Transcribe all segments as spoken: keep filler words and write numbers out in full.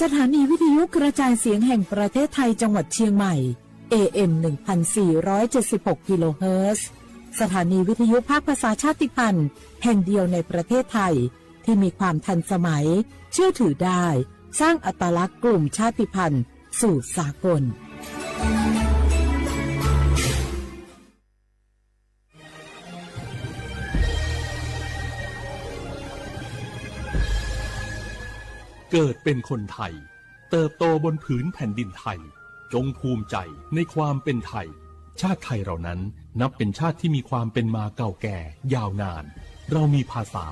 สถานีวิทยุกระจายเสียงแห่งประเทศไทยจังหวัดเชียงใหม่ เอเอ็ม หนึ่งพันสี่ร้อยเจ็ดสิบหก กิโลเฮิรตซ์ สถานีวิทยุภาคภาษาชาติพันธุ์แห่งเดียวในประเทศไทย ที่มีความทันสมัย เชื่อถือได้ สร้างอัตลักษณ์กลุ่มชาติพันธุ์สู่สากล เกิดเป็นคนไทย เติบโตบนผืนแผ่นดินไทย จงภูมิใจในความเป็นไทย ชาติไทยเรานั้นนับเป็นชาติที่มีความเป็นมาเก่าแก่ยาวนาน เรามีภาษา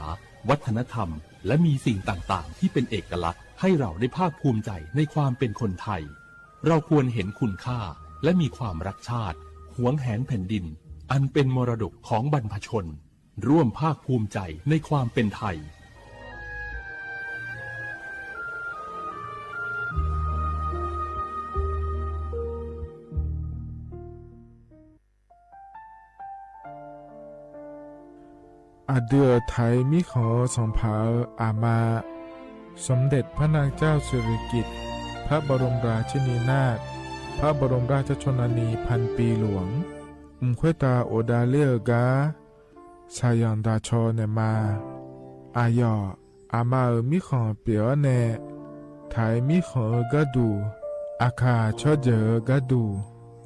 วัฒนธรรม และมีสิ่งต่างๆ ที่เป็นเอกลักษณ์ ให้เราได้ภาคภูมิใจในความเป็นคนไทย เราควรเห็นคุณค่า และมีความรักชาติ หวงแหนแผ่นดิน อันเป็นมรดกของบรรพชน ร่วมภาคภูมิใจในความเป็นไทย Aqdui-euq Taiq mirkhanq-eu sanqpaq-euq aqma, สมเด็จพระนางเจ้าสิริกิติ์ พระบรมราชินีนาถ พระบรมราชชนนีพันปีหลวง mq khoertav ghofdav ler-eu gar shaqzanq daq caw naeqma. Aqyawf aqma-euq mirkhanq pyeuf-awr nae, Taiq mirkhanq-eu gharduq, Aqkaq tsawrjeuq-eu gharduq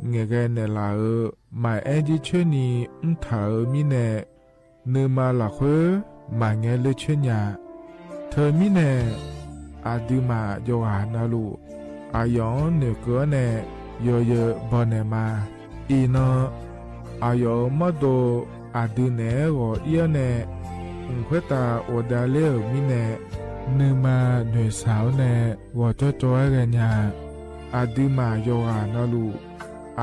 ngaeqghae naeqlaf-euq maqaer jircoer ni mrtaq-euq mirnae, nuima lafkhoer maqngae ler coer nya. Teumirnae, aqduimaf yawqghaq navluf, aqyawf-anr noeqkeuv-awr nae yawzeu baw naeqma. Iqnan, aqyawf-euq mawrdo aqdui naeq-aer ghawq ir-awr nae, mq khoertav ghofdav ler-euq mirnae, nuima noeqshaq-awr nae ghawqjawr jawr-aer ghaenya. Aqduimaf yawqghaq navluf,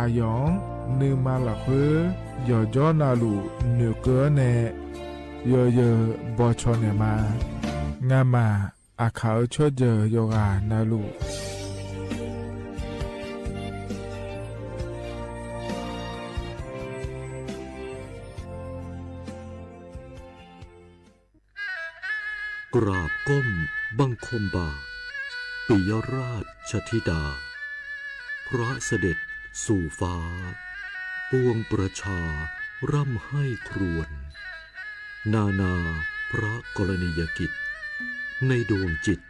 aqyawf-anr nuima lafkhoer yawqjawr navluf noeqkeuv-awr nae yawzeu baw caw naeqma. Ngamaf Aqkaq-euq tsawrjeuq yawqghaq navluf, กราบก้มบังคมบาท ปิยราชธิดา พระเสด็จสู่ฟ้า ปวงประชาร่ำไห้ครวญ นานาพระกรณียกิจ ในดวงจิต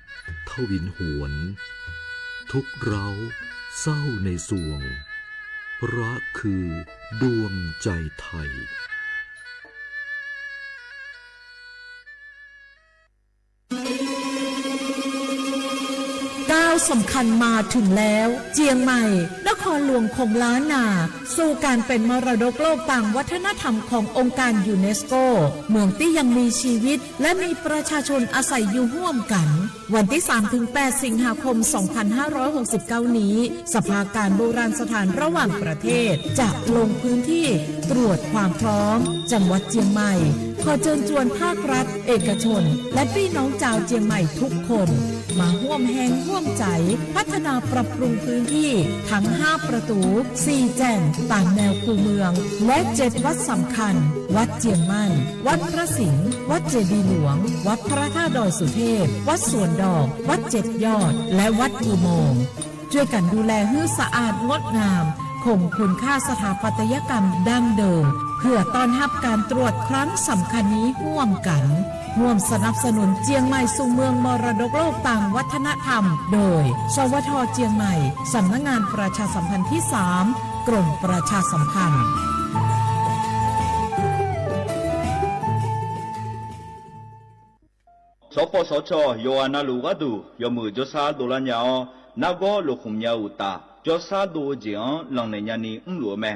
ทวินหวน ทุกข์ร้าวเศร้าในสวง พระคือดวงใจไทย ก้าวสำคัญมาถึงแล้ว เจียงใหม่ นครหลวงของล้านนา สู่การเป็นมรดกโลกตามวัฒนธรรมขององค์การยูเนสโก เมืองตี้ยังมีชีวิต และมีประชาชนอาศัยอยู่ฮ่วมกั๋น วันตี้สามถึงแปด สิงหาคม สองพันห้าร้อยหกสิบเก้า นี้ สภาการโบราณสถานระหว่างประเทศ จะลงพื้นที่ตรวจความพร้อม จังหวัดเจียงใหม่ ขอเชิญชวนภาครัฐ เอกชน และปี้น้องจาวเจียงใหม่ทุกคน มาฮ่วมแฮงฮ่วมใจ๋ พัฒนาปรับปรุงพื้นที่ทั้งห้าประตู๋ สี่แจ่งตามแนวคูเมือง และเจ็ดวัดสำคัญ วัดเจียงมั่น วัดพระสิงห์ วัดเจดีย์หลวง วัดพระธาตุดอยสุเทพ วัดสวนดอก วัดเจ็ดยอด และวัดอุโมงค์ ช่วยกันดูแลหื้อสะอาดงดงาม คงคุณค่าสถาปัตยกรรมดั้งเดิม เพื่อต้อนรับการตรวจครั้งสำคัญนี้ฮ่วมกั๋น ร่วมสนับสนุนเจียงใหม่สู่เมืองมรดกโลกตามวัฒนธรรม โดย สวท เจียงใหม่ สำนักงานประชาสัมพันธ์ที่สาม กรมประชาสัมพันธ์ Sawqpawf sawqcawq yawqghaq navluf gharduq yawmuiq jawrshar dovlar nya-awr, nargawr loqkhmq nya-eu uqtaf, jawrshar dov-eu jeq-anr lanqnaeq nyani mrluf-eu mae.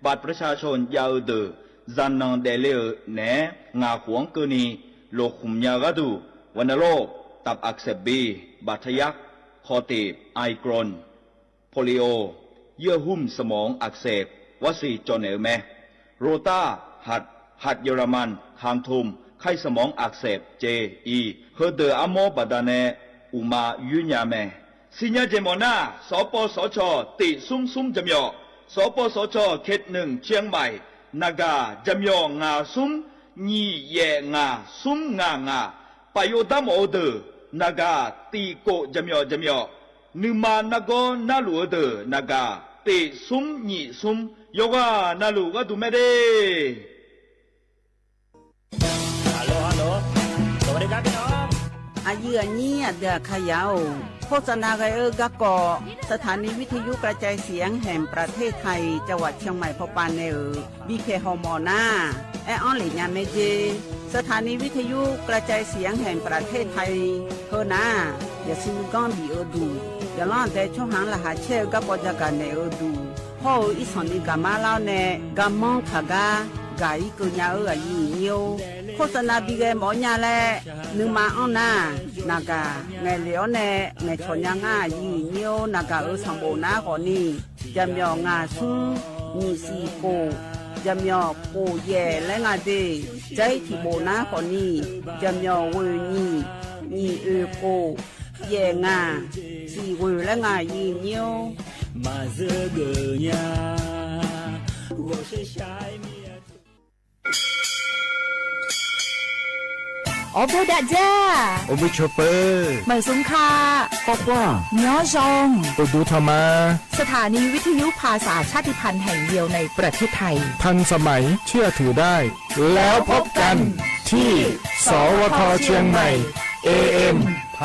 บัตรประชาชน jav-eu deuq, zaqnanq daefle-euq naeq-aer ngaq khof-anr keuvni loqkhmq nya gharduq, วัณโรค ตับอักเสบบี บาดทะยัก คอตีบ ไอโกรน โปลิโอ เยื่อหุ้มสมองอักเสบ วัคซีน cawv naeq-eu mae. โรต้า หัด หัดเยอรมัน คางทุม ไข้สมองอักเสบ เจ อี Heudeuq armawr baqdanae uqma yoer nya mae. Siqnya jeq mawf nar, sawqpawf sawqcawq tiq smr smr jaqmyawf, sawqpawf sawqcawq เขตหนึ่ง เชียงใหม่ naqgaq jaqmyawf ngaq smr nyiq yaef ngaq smr ngaq ngaq, paf yov darmawf-eu deuq naqgaq tiq kof jaqmyawf jaqmyawf, nuima nargawr narluf-eu deuq naqgaq tiq smr nyiq smr yawqghaq navluf gharduq mae de. ฮัลโหล ฮัลโหล สวัสดีครับพี่น้อง Aqyuif aqnyir aqdui aqkaqyaq-or, โฆษณา ghae-eu garkawv สถานีวิทยุกระจายเสียงแห่งประเทศไทย จังหวัดเชียงใหม่ pawpav nae-euq bipyaeq hawmawf nar, aer-anr lef nya mae jer. สถานีวิทยุกระจายเสียงแห่งประเทศไทย heu nar, yaqsur nuiganr bif-eu duq, yaqlanr aqdae tsawrhaq-anr laqkhaq caer-eu garkawv jagaq naeq-eu duq hawr-eu irsanq ni gaqmar lar-awr nae, garmanr taqgar gaq-ir keuv nya-eu aqyuif aqnyir-or, โฆษณา bighae mawf-awr nya laer nuima anr nar, naqgaq ngaeqlef-awr nae ngaeqcawq nya ngar aqyuif aqnyir-or, naqgaq-euq sanqbof nar khawfni, jaqmyawf ngaq smr nyiq siq kof, jaqmyawf kof yaef laer nga de. Jair tiq bof nar khawfni, jaqmyawf ghoeq nyiq nyiq oeq kof yaef ngaq siq ghoeq laer nga aqyuif aqnyir-or. Maqzeur geuf nya, ghawqshaq shaq-aer mir-a. Awrboer dav dzar, awrboer cawpeuv, maqzmq ka, khawrkhawr, nyanr zaw, uqduq tanqma. สถานีวิทยุภาษาชาติพันธุ์แห่งเดียวในประเทศไทย ทันสมัย เชื่อถือได้ แล้วพบกันที่ สวท เชียงใหม่ เอเอ็ม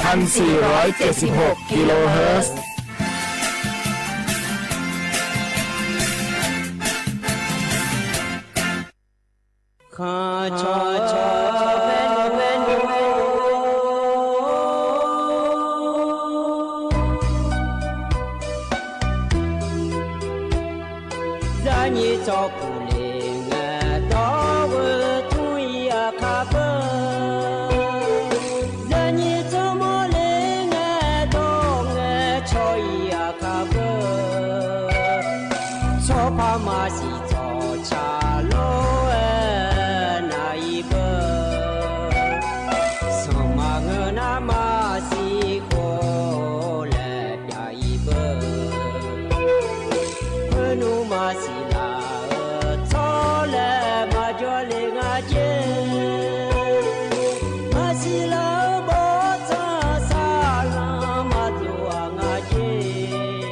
พันสี่ร้อยเจ็ดสิบหก กิโลเฮิรตซ์ Khanq cawq cawq bae noeq bae noeq. Zaqnyiq tsawrpuq le ngae dawr-eu tmr-ir aqkar beu. Zaqnyiq tsawrmawr le ngae dawr ngae caw-ir aqkar beu. Tsawrpar maqsiq tsawrca lor-aer nar-ir beu. Sanqma ngeur nar maqsiq khof laer pyav-ir beu. Khoernmr maqsiq laf-eu tsawrlaeq maqjawr le nga jer. Maqsiq laf-eu bawrtsanq saqlanq maqdov-aq nga jer.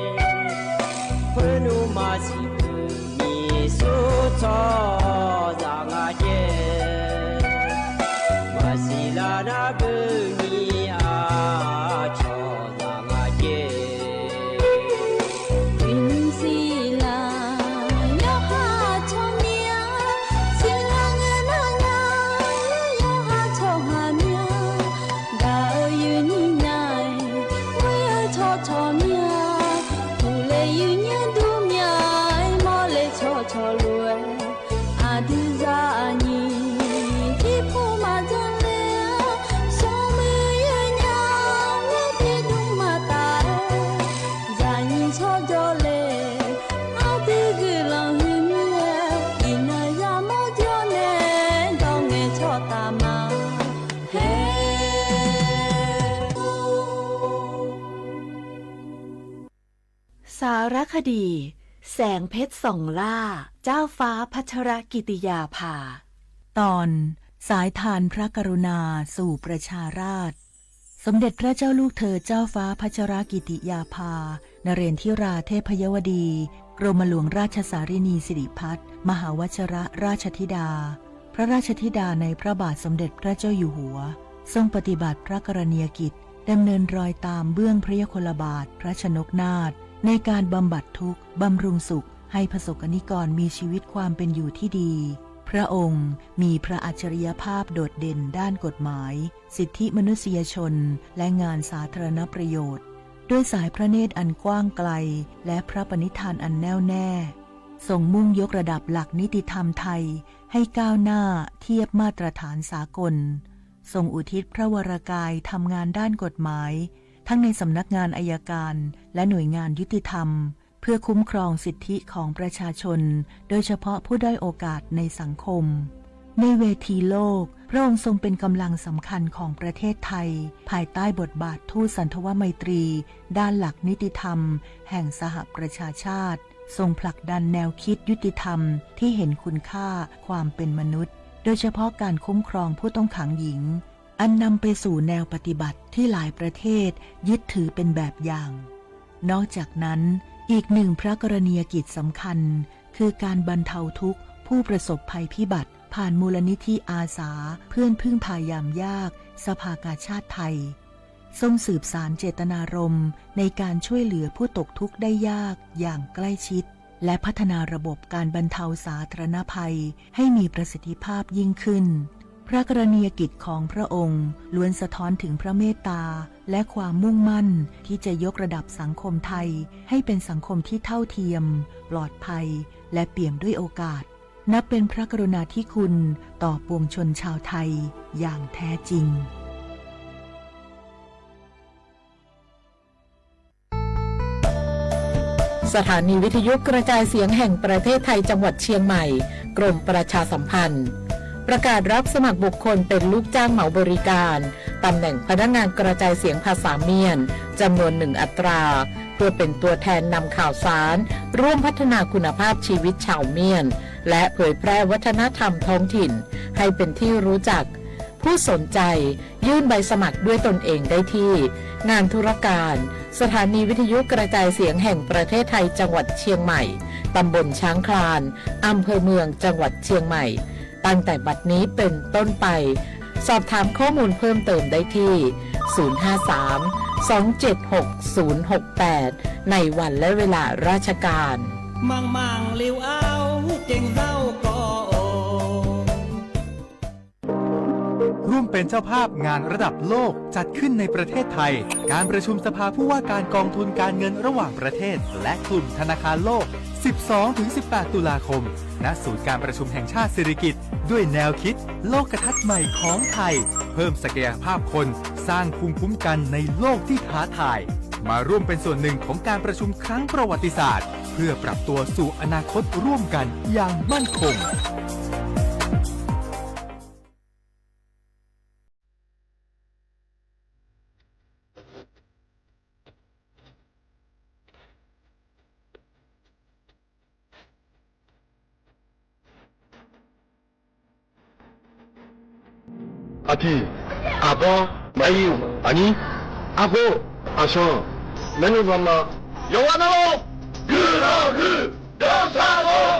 Khoernmr maqsiq beuq nyiq sur tsawrhaq nga jer. Maqsiq laf nar beuq nyiq aqcawq zaq nga jer. Uiqnymr siqlar yawqha tsawrmyanr, siqlar ngae nar nar yawqha tsawrhaq myanr. Gaq-eu yuif nyiq nar-iq, ghoer-eu tsawrcawq myanr. Puqle yuif nyanr dur myanr-aer, mawrle tsawrcawq lof-aer, aqdui zaqnyiq tiqpov maqdzanr le-a, smrmuiq yawnyaf-anr tiqdmr maqtaf-aer, zaqnyiq tsawrjawr le, aqdui guiqlanq huiq mir-aer, iqnan yamawr jawr nae dawq ngaeqcawq taf ma. Haer สารคดี แสงเพชรส่องล่า เจ้าฟ้าพัชรกิติยาภา ตอน สายทานพระกรุณาสู่ประชาราษฎร์ สมเด็จพระเจ้าลูกเธอเจ้าฟ้าพัชรกิติยาภา นเรนทิราเทพยวดี กรมหลวงราชสารินีสิริพัฒน์ มหาวชิรราชธิดา พระราชธิดาในพระบาทสมเด็จพระเจ้าอยู่หัว ทรงปฏิบัติพระกรณียกิจ ดำเนินรอยตามเบื้องพระยุคลบาทพระชนกนาถ ในการบำบัดทุกข์บำรุงสุขให้ประสบกนิกรมีชีวิตความเป็นอยู่ที่ดี พระองค์มีพระอัจฉริยภาพโดดเด่นด้านกฎหมาย สิทธิมนุษยชน และงานสาธารณประโยชน์ ด้วยสายพระเนตรอันกว้างไกล และพระปณิธานอันแน่วแน่ ทรงมุ่งยกระดับหลักนิติธรรมไทยให้ก้าวหน้าเทียบมาตรฐานสากล ทรงอุทิศพระวรกายทำงานด้านกฎหมาย ทั้งในสำนักงานอัยการ และหน่วยงานยุติธรรม เพื่อคุ้มครองสิทธิของประชาชน โดยเฉพาะผู้ด้อยโอกาสในสังคม ในเวทีโลก พระองค์ทรงเป็นกำลังสำคัญของประเทศไทย ภายใต้บทบาททูตสันทวไมตรี ด้านหลักนิติธรรม แห่งสหประชาชาติ ทรงผลักดันแนวคิดยุติธรรมที่เห็นคุณค่าความเป็นมนุษย์ โดยเฉพาะการคุ้มครองผู้ต้องขังหญิง อันนำไปสู่แนวปฏิบัติที่หลายประเทศยึดถือเป็นแบบอย่าง นอกจากนั้น อีกหนึ่งพระกรณียกิจสำคัญ คือการบรรเทาทุกข์ผู้ประสบภัยพิบัติ ผ่านมูลนิธิอาสาเพื่อนพึ่งพายามยาก สภากาชาดไทย ทรงสืบสานเจตนารมณ์ในการช่วยเหลือผู้ตกทุกข์ได้ยากอย่างใกล้ชิด และพัฒนาระบบการบรรเทาสาธารณภัยให้มีประสิทธิภาพยิ่งขึ้น พระกรณียกิจของพระองค์ล้วนสะท้อนถึงพระเมตตาและความมุ่งมั่นที่จะยกระดับสังคมไทยให้เป็นสังคมที่เท่าเทียม ปลอดภัย และเปี่ยมด้วยโอกาส นับเป็นพระกรุณาธิคุณต่อปวงชนชาวไทยอย่างแท้จริง สถานีวิทยุกระจายเสียงแห่งประเทศไทยจังหวัดเชียงใหม่ กรมประชาสัมพันธ์ ประกาศรับสมัครบุคคลเป็นลูกจ้างเหมาบริการ ตำแหน่งพนักงานกระจายเสียงภาษาเมียน จำนวนหนึ่งอัตรา เพื่อเป็นตัวแทนนำข่าวสาร ร่วมพัฒนาคุณภาพชีวิตชาวเมียน และเผยแพร่วัฒนธรรมท้องถิ่น ให้เป็นที่รู้จัก ผู้สนใจยื่นใบสมัครด้วยตนเองได้ที่ งานธุรการ สถานีวิทยุกระจายเสียงแห่งประเทศไทยจังหวัดเชียงใหม่ ตำบลช้างคลาน อำเภอเมืองจังหวัดเชียงใหม่ ตั้งแต่บัดนี้เป็นต้นไป สอบถามข้อมูลเพิ่มเติมได้ที่ ศูนย์ห้าสาม สองเจ็ดหก ศูนย์หกแปด ในวันและเวลาราชการ Manqmanq lef-awr jaeq zawr kawv-or. ร่วมเป็นเจ้าภาพงานระดับโลกจัดขึ้นในประเทศไทย การประชุมสภาผู้ว่าการกองทุนการเงินระหว่างประเทศ และกลุ่มธนาคารโลก สิบสองถึงสิบแปด ตุลาคม ณ ศูนย์การประชุมแห่งชาติสิริกิติ์ ด้วยแนวคิดโลกทัศน์ใหม่ของไทย เพิ่มศักยภาพคน สร้างภูมิคุ้มกันในโลกที่ท้าทาย มาร่วมเป็นส่วนหนึ่งของการประชุมครั้งประวัติศาสตร์ เพื่อปรับตัวสู่อนาคตร่วมกันอย่างมั่นคง Aqpiq, aqbawr, maqir, aqnyir, arghof, aqshanq, maernmr bama, yawqghaq navluf, guiqlanq huiq danrshar-awr.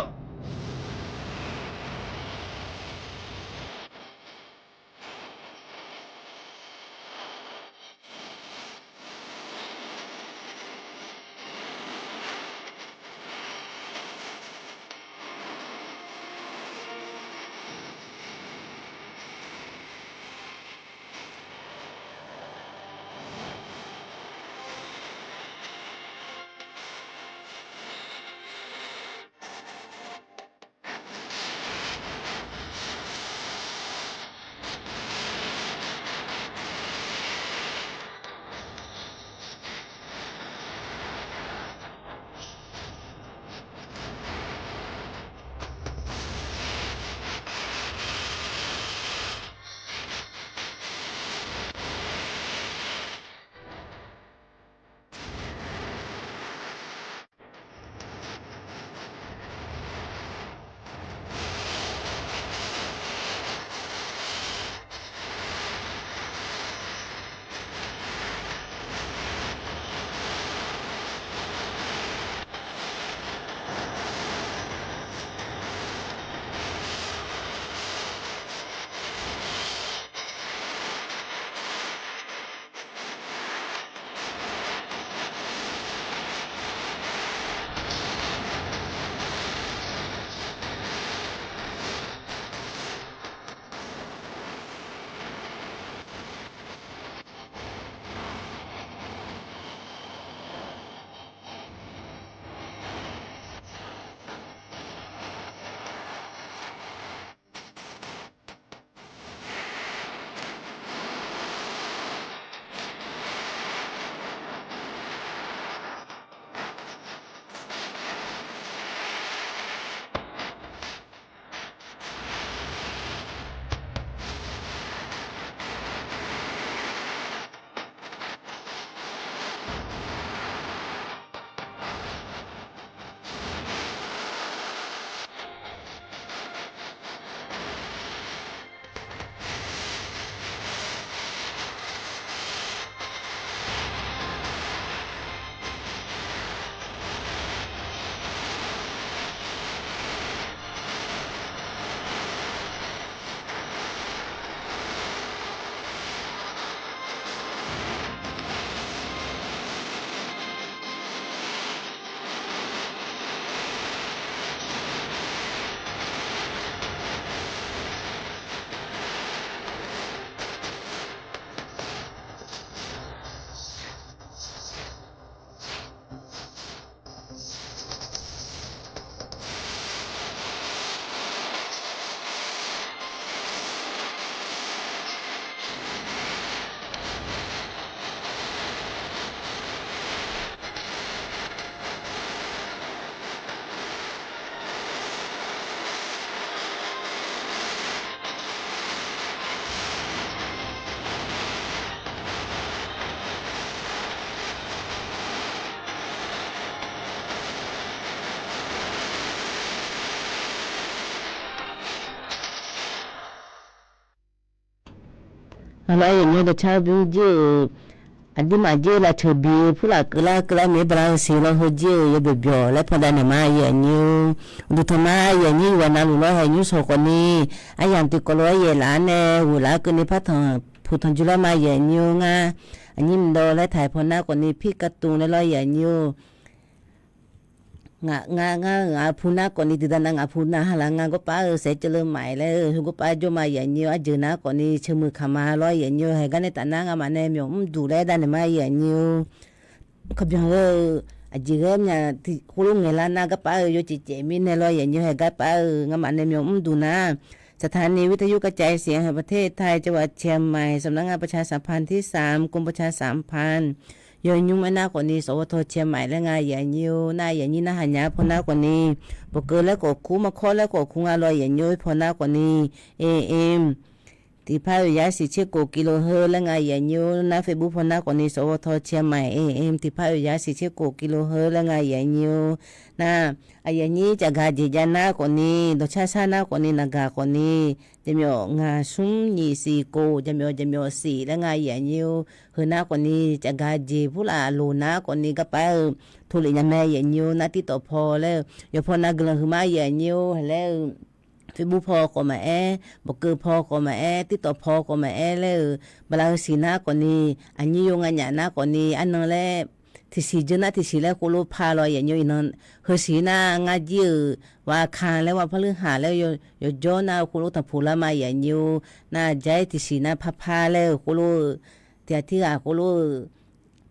Aqlawq, aqyuif aqnyir dawqcar-eu bymr jir-euq, aqduimaf jir-eu lafceuq bi-eu purlaf keuvlar keuvlar mir-aer bala-eu siq law heu jir-euq yawbyawq byawq laer pandav naeq ma, aqyuif aqnyir-or. Uqduq tanq ma, aqyuif aqnyir yawqghaq navluf lawr haeq nymr shawq khawfni, aryamq tiqkawv lof-aer yaeqlaf-anr nae ghoflar keuvni par tanq puq tanq jur lar ma, aqyuif aqnyir-or. Ngar aqnyir mqdawv laer taq-iq pawnav khawfni, pirkav tuv laer lawr, aqyuif aqnyir-or. Ngaq, ngaq, ngaq-euq aqpu nar khawfni, tiqdav nav ngaq pu nav ha laf nga gawrpar-eu saeqceuvleu maf-iq laer-eu heu gawrpar jawr ma, aqyuif aqnyir-or. Arjeuq nar khawfni, ceumuiq kaq ma lawr, aqyuif aqnyir-or. Haeq gar nae taf nar ngamaf nae myawq mrduq laer dav naeq ma, aqyuif aqnyir-or. Kawbyan ghae-eu aqjeq ghae mya khoerlof ngaeqlar nar garpar-eu yawcaef caef mirnae lawr, aqyuif aqnyir-or. Haeq garpar-euq ngamaf nae myawq mrduq nar, สถานีวิทยุกระจายเสียงแห่งประเทศไทย จังหวัดเชียงใหม่ สำนักงานประชาสัมพันธ์ที่สาม กรมประชาสัมพันธ์ yawnymr aernar khawfni, สวท เชียงใหม่ laer nga, aqyuif aqnyir-or. Nar aqyuif aqnyir narhaq nya-eu pawnav khawfni, bawqkeuv laer khawf kur, markawr laer khawf kur nga law, aqyuif aqnyir-or. Pawnav khawfni, AM tiqpar oeq yar shiq tser kof กิโลเฮิรตซ์ laer nga, aqyuif aqnyir-or. Nar Facebook pawnav khawfni, สวท เชียงใหม่ AM tiqpar oeq yar shiq tser kof กิโลเฮิรตซ์ laer nga, aqyuif aqnyir-or. Nar aqyuif aqnyir cafgaq jeq jav nar khawfni, dawqcar sar nar khawfni, naqgaq khawfni, jaqmyawf ngaq smr nyiq siq kof, jaqmyawf jaqmyawf siq laer nga, aqyuif aqnyir-or. Heu nar khawfni, cafgaq jeq purlaf loq nar khawfni, garpar-eu tov lef nya mae, aqyuif aqnyir-or. Nar tirtawf paw laer-eu yawqpaw nav guiqlanq huiqma, aqyuif aqnyir-or. Haeq laer-eu Facebook paw khawf maqaer, bawqkeuv paw khawf maqaer, tirtawf paw khawf maqaer laer-eu, bala heu siq nar khawfni, aqnyir yo nganyaf nar khawfni, arnan laer tiqsiq dzeur nar tiqsiq laer khoerlof par law, aqyuif aqnyir-or. Iqnan heu siq nar ngar jir-euq วันอังคาร laer วันพฤหัส laer-eu yawjawr nar-eu khoerlof tanqpuq lar ma, aqyuif aqnyir-or. Nar aqjair tiqsiq nar parpar laer-eu khoerlof-eu, tiqghaq tirghaq khoerlof-eu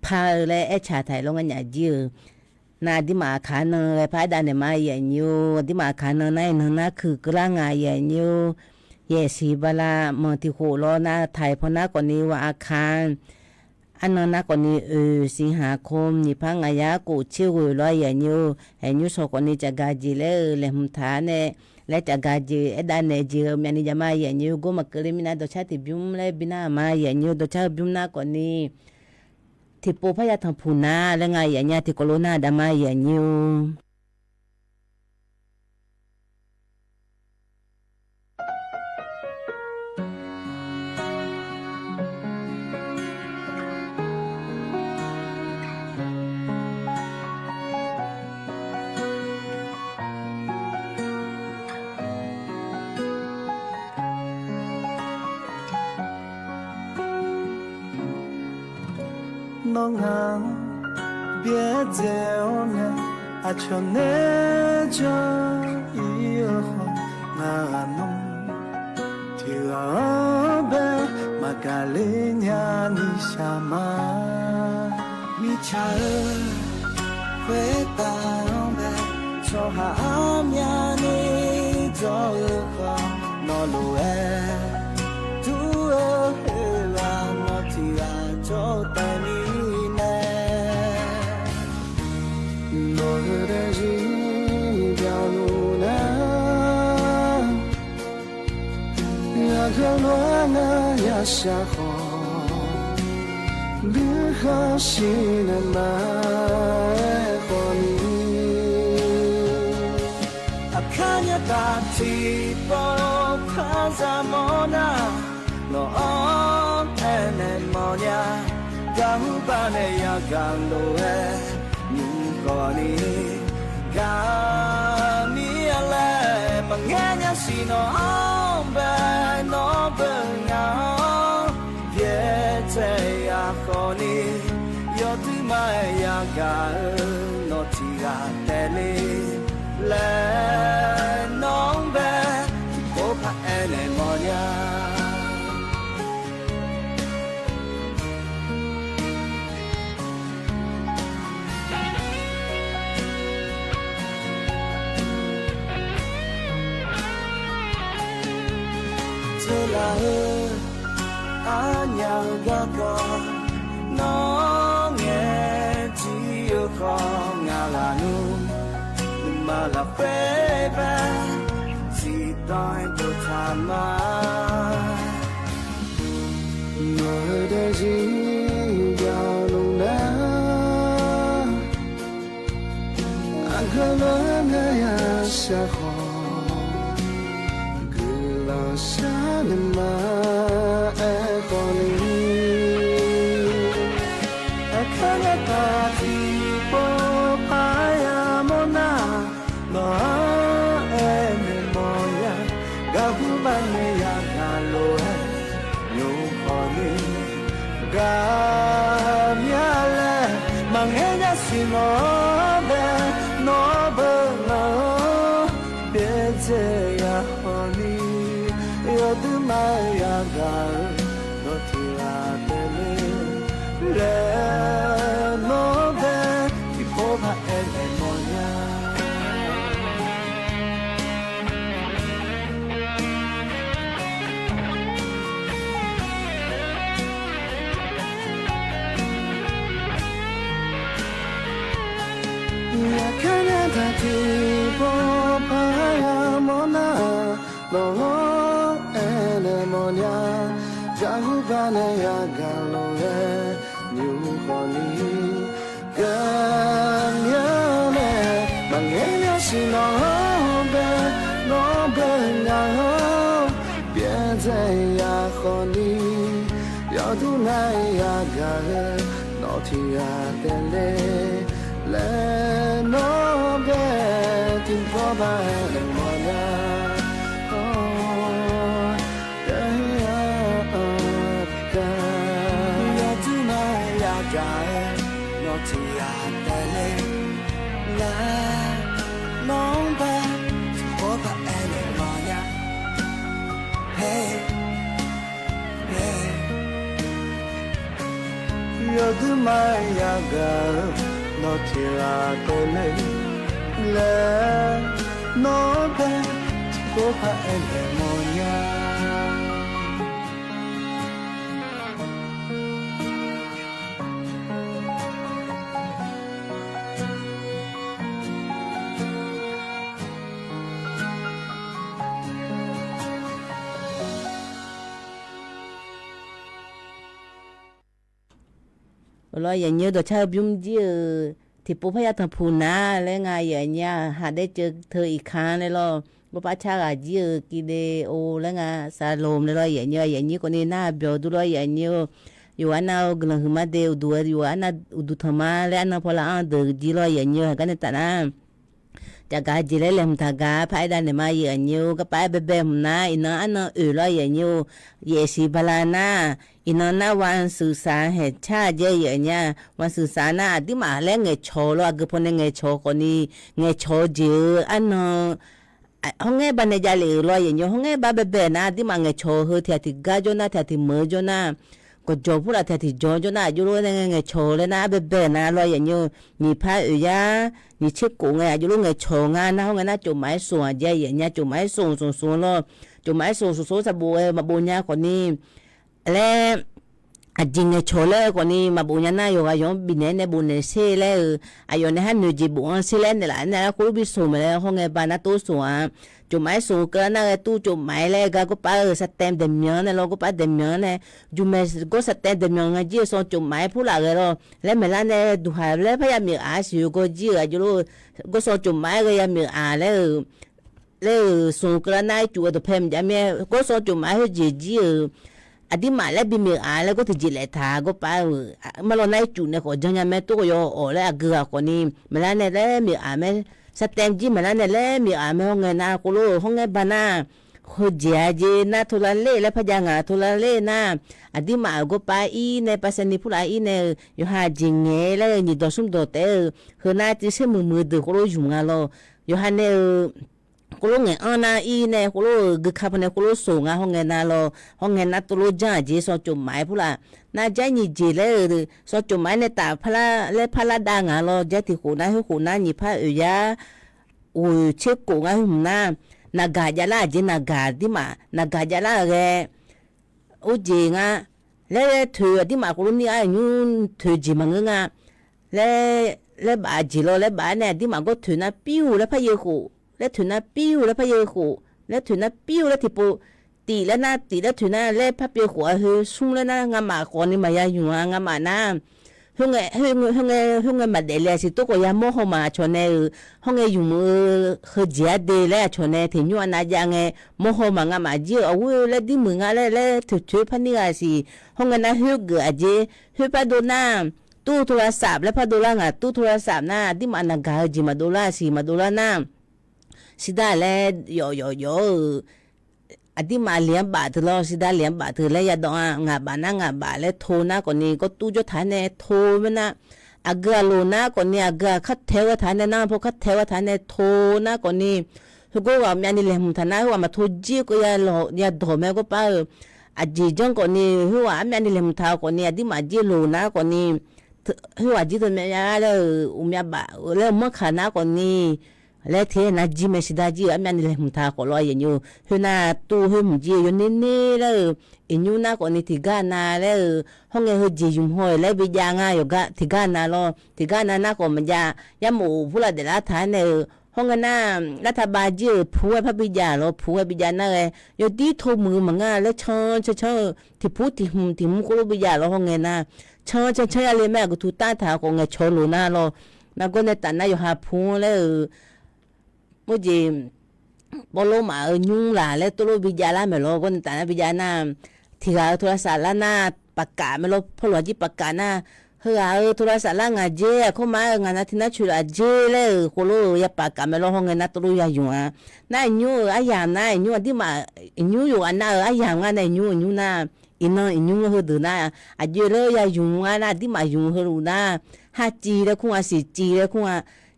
par-eu laer aertaq taq-iq law nganyaf jir-euq. Nar aqduimaf aqkaq nan ghae par-aer dav naeq ma, aqyuif aqnyir-or. Aqduimaf aqkaq nan nar iqnan nar kuiq keuvlar nga, aqyuif aqnyir-or. Yaeq siq bala manq tiq khof law nar taq-iq pawnav khawfni, วันอังคาร arnan nar khawfni, oeq siq haq kom nyiq par ngaq yar kof tser ghoeq law, aqyuif aqnyir-or. Haeq nymr shawq khawfni, cafgaq jeq laer-eu laeqhmq taq-a nae, laer cafgaq jeq aer dav naeq jeq-eu myavni jav ma, aqyuif aqnyir-or. Gor maqkeuv le mirnae dawqcar tiqbymr laer bi nar-aq ma, aqyuif aqnyir-or. Dawqcar-eu bymr nar khawfni, tiqpov parya tanqpuq nar laer nga, aqyuif aqnyir-or. Tiqkawv lof nar dav ma, aqyuif aqnyir-or. Nawr ngaq-anr byaerdzae-awr nae, aqcawq nae jan-ir-eu khawf, ngaq nawr tiqghaq-anr bae maqgaq ler nyani shaq ma. Mirtsaq-eu khoertav-anr bae tsawrhaq armyavni jawr-eu khawf, nawq lof-aer dur-eu khoerghaq nawq tiqghaq jawr taef mirnae, nawq-eu daefzir byaqluf nar, aqgeu lof-aer ngar yashaq khawf, nuikhanr shir naeq ma. Aerkhawf ni, aqkar nyataf tiqpawf par za mawr nar, nawq-anr aernaeq mawrnya, gaqhmq baq nae yagaq lof-aer nymr khawf ni, gaqmir-a laer maqngaer nya siq nawq-anr bae, nawr beu ngaq-anr byaerdzae ya khawf ni, yawduima-aer yagaq-eu nawq tiqghaq taef le laer nawq-anr bae tiqpov par aernaeq mawrnya. Teulaq-eu arnya-eu garkawv nawr ngaeq jir-eu khawf, ngaq lafnmr nuima lafkhoer bae zifdan-aer dovtaq ma. Nawq-eu daefzir byaqluf nar, aqgeu lof-aer ngar yashaq khawf, guiqlanq shar naeq ma. Aerkhawf ni, Nawr bae, nawr bae ngaq-anr byaerdzae ya hawni, yawduimaf yagaq-eu nawq tiq ghaq taef le laer, nawr bae tiqpov paq-aer naeq mawrnya. Yaqkar nae taq tiqpov paq-aer yamawr nar, nawq-anr aernaeq mawrnya. Jarhur gar nae yagaq lof-aer nymq khawf ni, gaqmya nae maqngaeq nya siq nawq-anr bae, nawr bae ngaq-anr byaerdzae ya khawf ni, yawduimaf yagaq-eu nawq tiq ghaq taef le laer, nawr bae tiqpov paq-aer naeq mawrnya. Yawduimaf yagaq-eu nawq tiq ghaq taef le laer, nawr bae tiqpov paq-aer naeq mawrnya. Yawduimaf yagaq-eu nawq tiq ghaq taef le laer, nawr bae tiqpov paq-aer naeq mawrnya. Lawr, aqyuif aqnyir-eu dawqcar-eu bymr jir-euq tiqpov parya tanqpuq nar laer nga, aqyuif aqnyir-aq, haq daer ceuv teu iqkanr laer lawr, gorpav car ghaq jir-euq kide o laer nga, saqlom laer lawr, aqyuif aqnyir, aqyuif aqnyir khawfni nar byawq dur lawr, aqyuif aqnyir-eu, yawqghaq arnav-eu guiqlanq huiqma de uqduq-aer yawqghaq arnav uqduq tanqma laer arnan pawlav-anr deuq jir lawr, aqyuif aqnyir-eu, haqgar nae taf nar, caqgaq jeq laer laeqhmq taqgaq par-aer davnaeq ma, aqyuif aqnyir-eu, garpav-aer baebae hmq nar iqnan arnan oeq lawr, aqyuif aqnyir-eu, yaef siq bala nar, iqnan nar วันศึกษาแห่งชาติ jaer, aqyuif aqnyir-a, วันศึกษา nar aqduimaf laer ngaeqcawq lawr, aqgeu pawnae ngaeqcawq khawfni, ngaeqcawq-eu jeq-eu arnan hawr ngaer ba nae javlef-euq lawr, aqyuif aqnyir-eu, hawr ngaer ba baebae nar aqduimaf ngaeqcawq heu tiq ghaq tiq gar jawr nar, tiq ghaq tiq meuq-eu jawr nar, gawqjawq purlaf tiq ghaq tiq jawr jawr nar, aqjox lof-aer ngaeqcawq laer nar, ar baebae nar lawr, aqyuif aqnyir-eu, nyiq par oeq yar nyiq tser khof ngae aqjox lof ngaeqcawq nga nar, hawr ngae nar cofmaf-aer soq-aq jaer, aqyuif aqnyir-a, cofmaf-aer soq soq soq lawr, cofmaf-aer soq soq soq saqbof-aer maqbof nya khawfni laer, aqjeq ngaeqcawq laer khawfni maqbof nya nar, yawqghaq yawq-anr bifnaeq nae bofnaeq sher laer-euq, aqyawf nae har noeq jeq bof-anr sher laer naeqlaf nae lar khoerlof bi soq mae laer hawr ngae ba nar tov soq-aq, cofmaf-aer soq-eu keuvlar nar ghae tur cofmaf-aer laer gar gorpav-eu สแตมป์ daeqmyanq-anr nae lawr, gorpav daeqmyanq-anr nae, jmq mae, gawr สแตมป์ daeqmyanq nga jir-eu sanr cofmaf-aer purlaf ghae lawr laer maeqlar nae, duqhaq laer parya miqghaq-a siq-eu gawr jir-euq aqjox lof, gawr sanr cofmaf-aer ghae ya miqghaq laer-euq laer-euq sanr keuvlar nar ircuf-eu dawqpae maqjav mir-aer, gawr sanr cofmaf-aer heujeq jir-euq aqduimaf laer bi miqghaq laer gawr tiqjeq laeftaq gorpav-euq, marlawr nar ircuf nae khawf janrnya mae, tov khawf yaw-awq laer aqgeu ghaq khawfni maeqlar nae laer miqghaq mae, สแตมป์ jir maeqlar nae laer miqghaq mae, hawr ngae nar khoerlof-eu hawr ngae ba nar, heujeq-a jeq nar โทรเลข laer parjav ngaq, โทรเลข nar aqduimaf-euq gorpav ir nae ไปรษณีย์ purlaf ir nae-euq yawqha jeq ngaeq laer-eu nyiq dawq smr dawq taef-eu, heu nar tsuif sher muiq muiq deuq khoerlof ymq nga lawr, yawqha nae-eu khoerlof ngaeq-anr nar ir nae khoerlof-euq guika pawnae khoerlof soq nga, hawr ngae nar lawr, hawr ngae nar tov lof janr-aq jeq sanr cofmaf-aer purlaf nar jar nyiq jeq laer-euq sanr cofmaf-aer nae taf parlar laer parlar dav ngaq lawr, jar tiq khof nar khoer khof nar nyiq par oeq yar ghoeq tser khof ngar hmq nar, naqgaq javlar-aq jeq naqgaq aqduimaf naqgaq javlar-euq ghae, or jeq nga laer toeq aqduimaf khoerlof nir-aq nymr toeq jeq maqngeur nga laer, laer baf-eu jeq lawr, laer baf-aer nae aqduimaf gawr toeq nar ปิ้ว laer paryaev khof, laer toeq nar ปิ้ว laer paryaev khof, laer toeq nar ปิ้ว laer tiqpov, tif laer nar tif laer toeq nar laer parpyaev khof-a, heu smr laer nar ngamaf khawfni maqya ymq-a, ngamaf nar khoerngae, khoerngae maqdaef le-a siq, tov khawf yamawr haw maq aqcawq nae-euq, hawr ngae ymq-eu heujeq-ar de laer aqcawq nae teq nymr-a nav jav ngae, mawr haw maq ngamaf jir-eu aqghoer laer dir muiq nga laer laer toeq toeq parnir ghaq siq, hawr ngae nar khoergeuf-aq jeq, khoer par dov nar, tur โทรศัพท์ laer par dovlar ngaq, tur โทรศัพท์ nar aqduimaf naqgaq-eu jeq maqdov lar siq, maqdov lar nar, shir dar laer yawf yawf yawf-euq aqduimaf le-anr baf teu lawr, shir dar le-anr baf teu laer yadawv-a, ngaq baf nar ngaq baf laer to nar khawfni gawr tur jawr taq-aer nae to mae nar, aqgeu-aq loq nar khawfni, aqgeu-aq kar tae-aer ghae taq-aer nae, nar paw kar tae-aer ghae taf-aer nae to nar khawfni, heugar ghaq myavni laeqhmq taq nar, khoerghaq maqto jir-eu keuv ya dawq mae gawrpav-eu, aqjeq janr khawfni, khoerghaq armyavni laeqhmq taq-eu khawfni, aqdirmaf jir loq nar khawfni, khoerghaq jir teumyav laer-euq uqmyav baf laer-eu manrkaq nar khawfni, laer tiq-aer nar jir mae siqdar jir-euq armyavni laeqhmq taq khawf lawr aqyuif aqnyir-eu, khoernar tuv khoer hmq jir-eu yawner ner laer-eu, iqnymr nar khawfni tiqgar nav laer-eu, hawr ngae heujeq ymq haw-euq laer bi jav nga yawqgar tiqgar nav lawr, tiqgar nav nar khawf maqjav, yarmof purlav daeflar taq-aer nae-euq hawr ngae nar, lar taqbav jir-euq puq-aer par bi jav lawr, puq-aer bi jav nar ghae, yawdir to muiq-eu maqngeur laer can can can-eu tiqpur tiq hmq tiq hmq khoerlof bi jav lawr hawr ngae nar, can can can ya le mae aqgeu tu tanr taq khawf ngaeqcawq loq nar lawr, nargawr nae taf nar yawqha puq-anr laer-euq, mawrjeq, bawrlor maf-eu nymr laq laer tov lof bi jav lar maeq lawr, gawr nae taf nar bi jav nar, tiq ghaq-euq โทรศัพท์ lar nar, paqkaf mae lawr, pawrloq-aq jir paqkaf nar, heughaq-euq โทรศัพท์ lar ngaq jer, aqkawr ma-aer-eu ngaq nav tiq nar coeq laf jer laer-euq khoerlof-eu ya paqkaf mae lawr hawr ngae nar tov lof ya ymq-a. Nar iqnymr-euq aryamq nar, iqnymr aqdirmaf, iqnymr yawqghaq nav-euq aryamq nga nae iqnymr iqnymr nar, iqnan iqnymr heudeuq nar, aqjox laer ya ymq nga nar, aqdirmaf ymq heuluf nar, harciv laer kur nga, siqciv laer kur nga,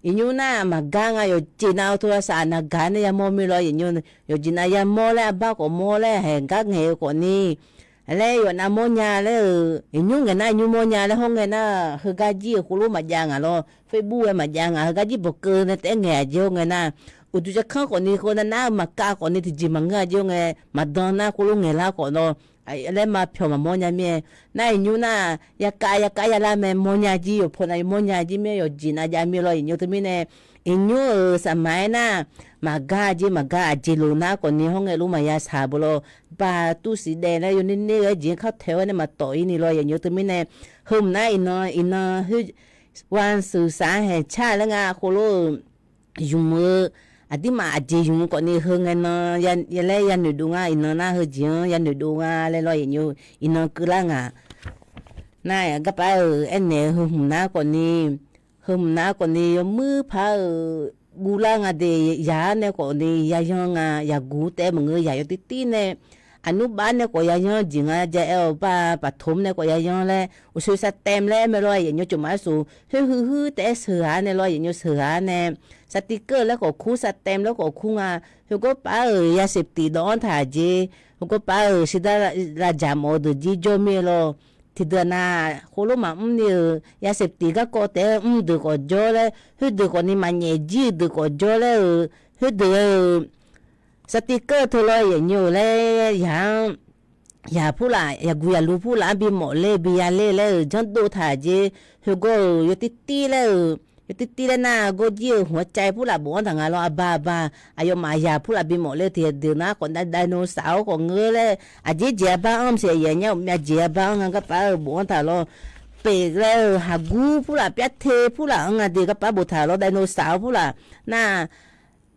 iqnymr nar maqgar nga, yawqjeq nav-eu โทรศัพท์ navgaq nae yamawr mir lawr aqyuif aqnyir-eu, yawqjeq nav yamawr laer arbar khawf mawr laer haeq gar ngaeq-eu khawfni, laer yawf nav mawrnya laer-euq, iqnymr ngaeq nar iqnymr mawrnya laer hawr ngae nar, heugar jir-euq khoerlof maqjav ngaq lawr, Facebook-aer maqjav ngaq, heugar jir bawqkeuv nae taef-aer ngaeq-a jer hawr ngae nar, uqduq jav kanr khawfni khoernar nar-eu maqkav khawfni tiqjeq maqngeur-a jer hawr ngae, maqdan nar khoerlof ngaeq lar khawf lawr, laer ma pyawq maqmawr nya mir-aer, nar iqnymr nar, yakav yakav yalar mae mawrnya jir, yawqpaw nav yawmawr nya jir mir-aer, yawqjeq nav jav mir lawr aqyuif aqnyir-eu, teumirnae iqnymr-euq saqmaq-aer nar, maqgar jer maqgar, aqjeq loq nar khawfni hawr ngae lof maqya saq beu lawr, baq tuv siq daef laer yawner ner-eu aer jeq-anr kar tae-aer nae maqtawf-ir ni lawr aqyuif aqnyir-eu, teumirnae, heu mq nar iqnan iqnan khoer, วันสื่อสารแห่งชาติ laer nga khoerlof-eu, ymq-eu, aqdirmaf aqjeq ymq-eu khawfni heu ngae nan, ya laer yanoeq dov nga, iqnan nar heujeq-anr yanoeq dov nga laer lawr aqyuif aqnyir-eu, iqnan keuvlar ngaq. Nar-aq garpar-euq aernaeq-eu heu hmq nar khawfni, heu hmq nar khawfni yawmuir paq-euq guvlar nga de, yaq-anr nae khawfni yayanr nga, yaqguq taef-aer maqngeur, yaq yawtir tir nae, aqnmr bav nae khawf yayanr jeq nga jav-aer-awq, bar paqtom nae khawf yayanr laer uqsoe สแตมป์ laer aer mae lawr aqyuif aqnyir-eu, cawq maqaer suf khoer huiq huiq taef-aer sheuq ghaq-ar nae lawr aqyuif aqnyir-eu, sheuq ghaq-ar nae, สติกเกอร์ laer khawf kur, สแตมป์ laer khawf kur nga, heugawr paf-euq yaseptiv dawv-anr taq jeq, heugawr paf-euq shiqdar lavjaq mawf-eu deuq jir jawr mir-aer lawr. Tiqdeuq nav khoerlof maqmr ni-euq yaseptiv garkawv taef-aer mr deuq khawf jawr laer, khoerdeuq khawfni maqnyaef jir-eu deuq khawf jawr laer-euq, khoerdeuq-euq สติกเกอร์ teu lawr aqyuif aqnyir-eu laer yaq-anr, yaq purlaf, yaqguq yaqlu purlaf-anr bimawf ler bi yaler laer-euq janrdov taq jeq, heugawr-euq yawtir tir laer-euq, yawtir tir laer nar gawrjir-eu hmq-aer cav purlaf bofanr taq nga lawr, arbar arbar, aqyawfmaf yaq purlaf bimawf ler tiq deuq nar khawf ไดโนเสาร์ khawf ngeur laer, aqjeq jeq arbar anr maqsiq aqyuif aqnyir-eu, myav jeq arbar anr nga garpar-euq bofanr taq lawr, pef laer-euq haqgur purlaf pyar te purlaf-anr nga de garpar boftaq lawr, ไดโนเสาร์ purlaf nar,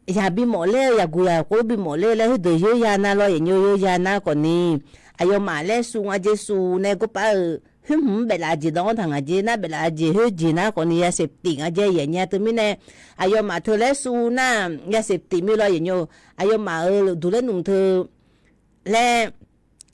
yaq bimawf ler-eu, yaqguq yaq khoerlof bimawf ler laer khoerdeuq yeur ya nar lawr aqyuif aqnyir-eu, yeur ya nar khawfni, aqyawfmaf laer suf nga jeq suf nae garpar-euq khoer hmq-anr baeflaf-eu jeq dawv-anr taq nga jeq nar, baeflaf-eu jeq khoer jeq nar khawfni yaseptiv nga jeq aqyuif aqnyir-a, teumirnae aqyawfmaf teu laer suf nar yaseptiv mir lawr aqyuif aqnyir-eu, aqyawfmaf-euq duq laer nmq teu laer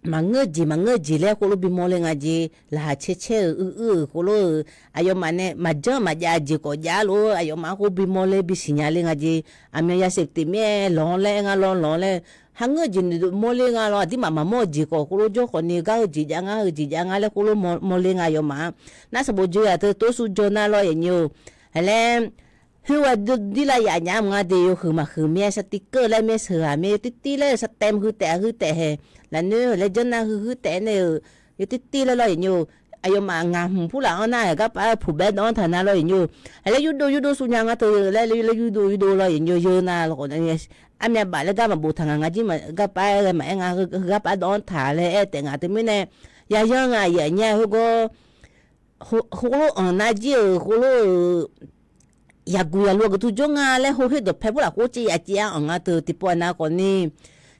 maqngeur jeq maqngeur jeq laer khoerlof bimawr ler nga jeq, laqkhaq caer caer-euq uir uir-euq khoerlof-euq, aqyawfmaf nae maqjanr maqjav jeq khawf jav lof-aer aqyawfmaf-anr khoer bimawr ler bisiq nya ler nga jeq, aqmyan yaseptiv mir-aer lawq-anr laer aer nga lawr lawq-anr laer, haqngeur jeq noeqdov mawr ler nga lawr, aqdirmaf maqmawr-eu jeq khawf khoerlof jawr khawfni gar-eu jeq jav ngar-eu jeq jav ngar laer khoerlof mawr ler nga aqyawfmaf-anr. Nar sanqbof jeuq yaq teu tov suf jawr nar lawr aqyuif aqnyir-eu, haq laer, khoerghaq dirlav yaf nya mq nga de, yawhuiq maqhuiq mir-aer สติกเกอร์ laer mir-aer sheuq ghaq mir-aer yawtir tir laer-euq สแตมป์ heu taef-a heu taef hae, lafnoer laer janr nar heu heu taef nae-euq, yawtir tir laer lawr aqyuif aqnyir-eu, aqyawfmaf ngaq hmq purlaf-anr nar-aq garpar-eu puqbaer dawv-anr taq nar lawr aqyuif aqnyir-eu, haq laer yurdov yurdov suf nya nga teu laer laer yurdov yurdov lawr aqyuif aqnyir-eu, yeur nar lawr khawf, armyav baf laer gar maqbof taq ngaq nga jir garpar-aer ghae maqaer nga, heu garpar dawv-anr taq laer aer taef ngaq teumirnae, yayanr nga aqyuif aqnyir-a khoergawr, khoerlof anq nar jir-euq khoerlof-euq, yaqguq yaqlu-a geuf tu jawr nga laer, hawkhoer dawqpae purlaf khoer civ yaf civ-a anq nga teu tiqpov aqnav khawfni,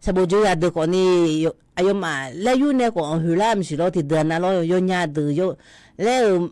sanqbof jeuq yaq deuq khawfni, aqyawfmaf laer yur nae khawf anq hoeq lar maqsiq lawr tiqdeuq aqnav lawr yawnya deuq laer-euq,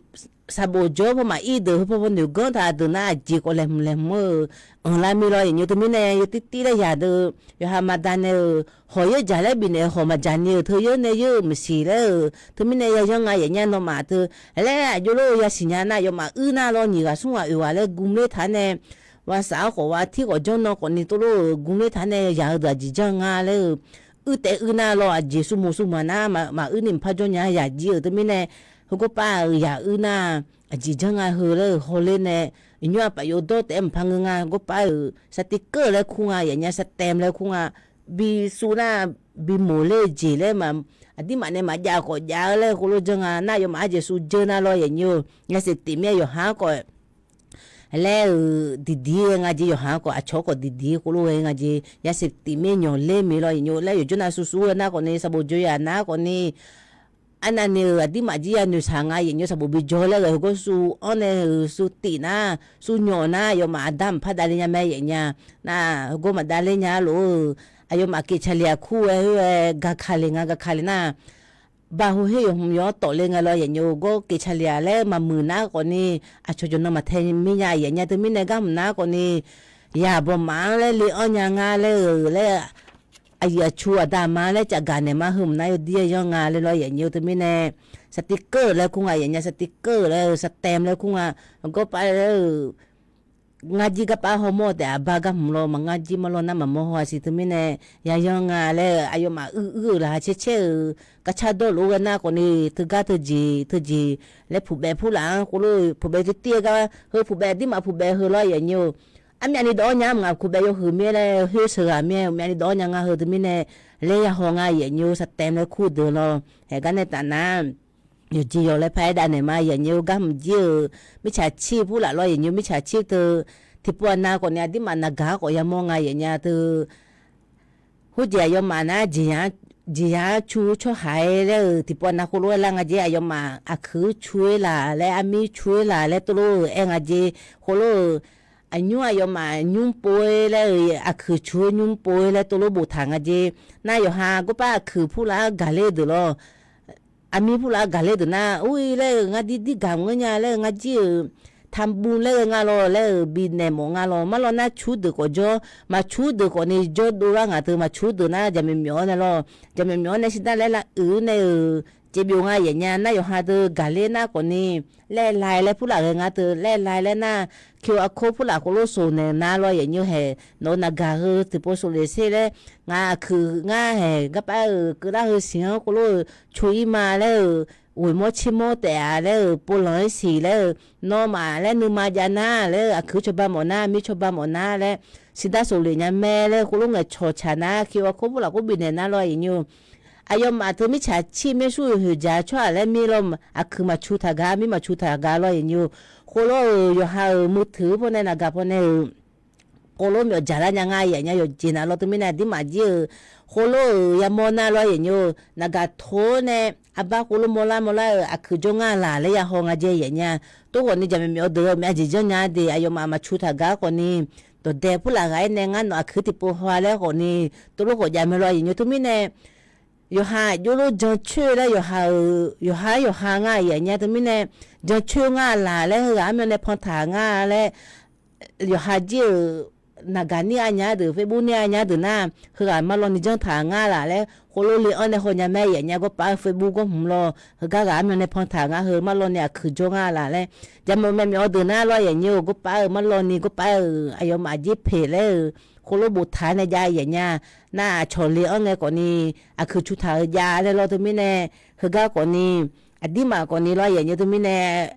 saqbof jawr paw maqir deuq heu paw paw noeq ganr taq deuq nar aqjeq khawf laeqhmq laeqhmq-eu anqlav mir lawr yaqnyoe. Teumirnae yawtir tir laer yaq deuq yawqha maqda nae-euq hawq yaer jaq laer bifnaeq-eu hawq maqjaq ni-euq teu yaer nae yaer-eu maqsiq laer-euq teumirnae yayanr nga yaf nya nawmaf teu. Laer aqjox lor-eu yasiq nya nar yawmaf uir nar lawr nyiq ghaq smr ghaq oeq ghaq laer gumler taq nae ghaq saf-awr khawf ghaq tir khawf janr nan khawf ni tov lor-euq gumler taq nae yaq-eu deuq aqjeq janr nga laer-euq uir taef uir nar lawr aqjeq suvmoq suvmaq nar maquir ni mqpar jawr nya yaq jir-euq teumirnae heugawr par-euq yaq uir nar aqjeq janr nga heu laer-euq hawler nae iqnymr aqpaf yov dawr taef-aer mqpar ngeur nga gawr par-euq saqtiv keuv-eu laer kur nga yaf nya saqtaem laer kur nga bisuv nar bimoq ler-eu jeq laer maq aqdirmaf nae maqjav khawf jav-eu laer khoerlof janr nga nar yawmaf arjeq suv jeur nar lawr yaf nyi-eu yasiq tif mir-aer yawqha-anr khawf laer-euq diqdiq-aer nga jeq yawqha-anr khawf aqcawq-anr khawf diqdiq khoerlof ghae nga jeq yasiq tif mir-aer nyanq ler mir lawr yaf nyi-eu laer yawqjawr nav suv suv-eu nar khawf ni saqbof jawr yaf nar khawf ni arnavni-euq aqdirmaf jir yanoeq shaq nga yaf nyi-eu saqbof bi jawr laer ghae heugawr suv-anr nae-euq suv tif nar suv nyawq nar yawmaf aqda mqpar davle nya mae yaf nya nar heugawr maqdavler nya lof-eu aqyawfmaf keqtsaqliq-aq kur ghae khoer ghae gaqkaq le nga gaqkaq le nar Baho her yawqhmq yawq-anr tawfle nga lawr yaf nyi-eu gawr keqtsaqliq-aq laer maqmuiq nar khawf ni aqcawq jawqnan maqtae mir nya yaf nya teumirnae gar hmq nar khawf ni yaq bawqmaf-anr laer le-anr nya nga laer-euq laer aqyuif aqtsu aqda aqma laer cafgaq naeq ma heu mq nar yawdir yayanr nga laer lawr yaf nyi-eu teumirnae saqtiv keuv-euq laer kur nga yaf nya saqtiv keuv-euq laer-eu saqtaem laer kur nga gawr par laer-euq ngar jir garpar hawmawr taef aqbar gar hmq lawr maqngar jir marlawr nar maqmawr haw-a siq teumirnae yayanr nga laer-eu aqyawfmaf uir uir-euq laqkhaq caer caer-euq garcar dawrlof-aer ghae nar khawf ni teugar teujeq teujeq laer puqbaef purlaf-anr khoerlof puqbaef tiv tir-aer gar heu puqbaef aqdirmaf puqbaef heu lawr yaf nyi-eu armyavni dawv-awr nya-a maqngaq puqbaef yawhuiq mir-aer laer khoer sheuqghaq mir-aer maqmyavni dawv-awr nya nga heu teumirnae laer ya haw nga yaf nyi-eu saqtaem laer kur deuq lawr haeq gar nae taf nar yawqjeq yawq laer par-aer dav naeq ma yaf nyi-eu gar hmq jir-euq mirtsaq cir purlaf lawr yaf nyi-eu mirtsaq cir teu tiqpov aqnav khawf ni aqdirmaf naqgaq-anr khawf yamawr nga yaf nya teu Khoerjeq aqyawfmaf nar jeqzaq-anr cu-eu tsawrhaq-aer laer-euq tiqpov aqnav khoerlof-aer lar nga jeq aqyawfmaf aqkuir cu-aer laf laer armir cu-aer laf laer tov lof-euq aer nga jeq khoerlof-euq aqnymr aqyawfmaf nymr pov-aer laer-euq aqkuir cu-aer nymr pov-aer laer tov lof boftaq nga jeq nar yawqha gorpar aqkuir purlaf-anr gaqler deuq lawr armir purlaf-anr gaqler deuq nar ur-ir laer-euq ngar dirdir gaq maqngeur nya laer-eu ngar jir-euq taqbuv laer ghae nga lawr laer-euq bifnaeq mawf nga lawr marlawr nar cur deuq khawf jawr maqcur deuq khawf ni jawr dovlar ngaq teu maqcur deuq nar jaqmyawf myawf-awr nae lawr jaqmyawf myawf-awr nae shir dar laer lav uiq-eu nae-euq caevbyov nga yaf nya nar yawqha deuq gaqler nar khawf ni laer lai laer purlaf ghae nga teu laer lai laer nar kiq aqkor purlaf khoerlof soq naeq nar lawr yaf nyi-eu haeq nawq-eu naqgaq heu tiqpov soq lef ser laer ngaq aqkuir ngar haeq garpar-euq keuvlar heu siq-anr khoerlof-eu cu-ir ma laer-euq ghoeq mawr tser mawr taef-a laer-euq povlanq-aer siq laer-euq nawmaf laer nuima jav nar laer-euq aqkuir cawba mawf nar mir cawba mawf nar laer shir dar soq lef nya mae laer khoerlof ngaeqcawq tsaq nar kiq aqkor purlaf khoer bifnaeq nar lawr yaf nyi-eu aqyawfmaf teu mirtsaq cir maer sur-euq hoeqdzaq tsawrhaq laer mir lawr aqkuir maqcu taq gar mir maqcu taq gar lawr yaf nyi-eu khoerlof-euq yawqha-euq muiq teuq-eu pawnae naqgaq pawnae-euq khoerlof myawf dzaqlar nya nga yaf nya yawqjeq nav lawr teumirnae aqdirmaf jir-euq khoerlof-euq yamawr nar lawr yaf nyi-eu naqgaq tor-awr nae arbar khoerlof mawrlar mawrlar-euq aqkuir jawr ngar laq laer ya haw nga jeq yaf nya tov khawf ni jaqmyawf myawf-eu deuq-eu myav jeq janr nya de aqyawfmaf maqcu taq gar khawf ni dawqdaeq purlaf ghaq-aer nae ngar nawq aqkuir tiqpov haw laer khawf ni tov lof khawf jav mae lawr yaf nyi-eu teumirnae yawqha jov lof jancoer laer yawqha-euq yawqha-aer yawqha nga yaf nya teumirnae jancoer nga laq laer heughaq armyan nae pantaq nga laer yawqha jir-euq naqgaq nir-a nya deuq Facebook nir-a nya deuq nar heughaq marlawv ni janr taq nga laq laer khoerlof le-anr nae haw nya mae yaf nya gorpar-eu Facebook gawr hmq lawr heugar ghaq armyan nae pantaq nga heu marlawv ni aqkuir jawr nga laq laer jaqmyawf myawf-eu deuq nar lawr yaf nyi-eu gorpar-eu marlawv ni gorpar-euq aqyawfmaf jir peq laer-euq khoerlof boftaq nae jav yaf nya nar aqcawq le-anr ngae khawf ni aqkuir cu taq-eu jav laer lawr teumirnae heugar khawf ni aqdirmaf khawf ni lawr yaf nyi-eu teumirnae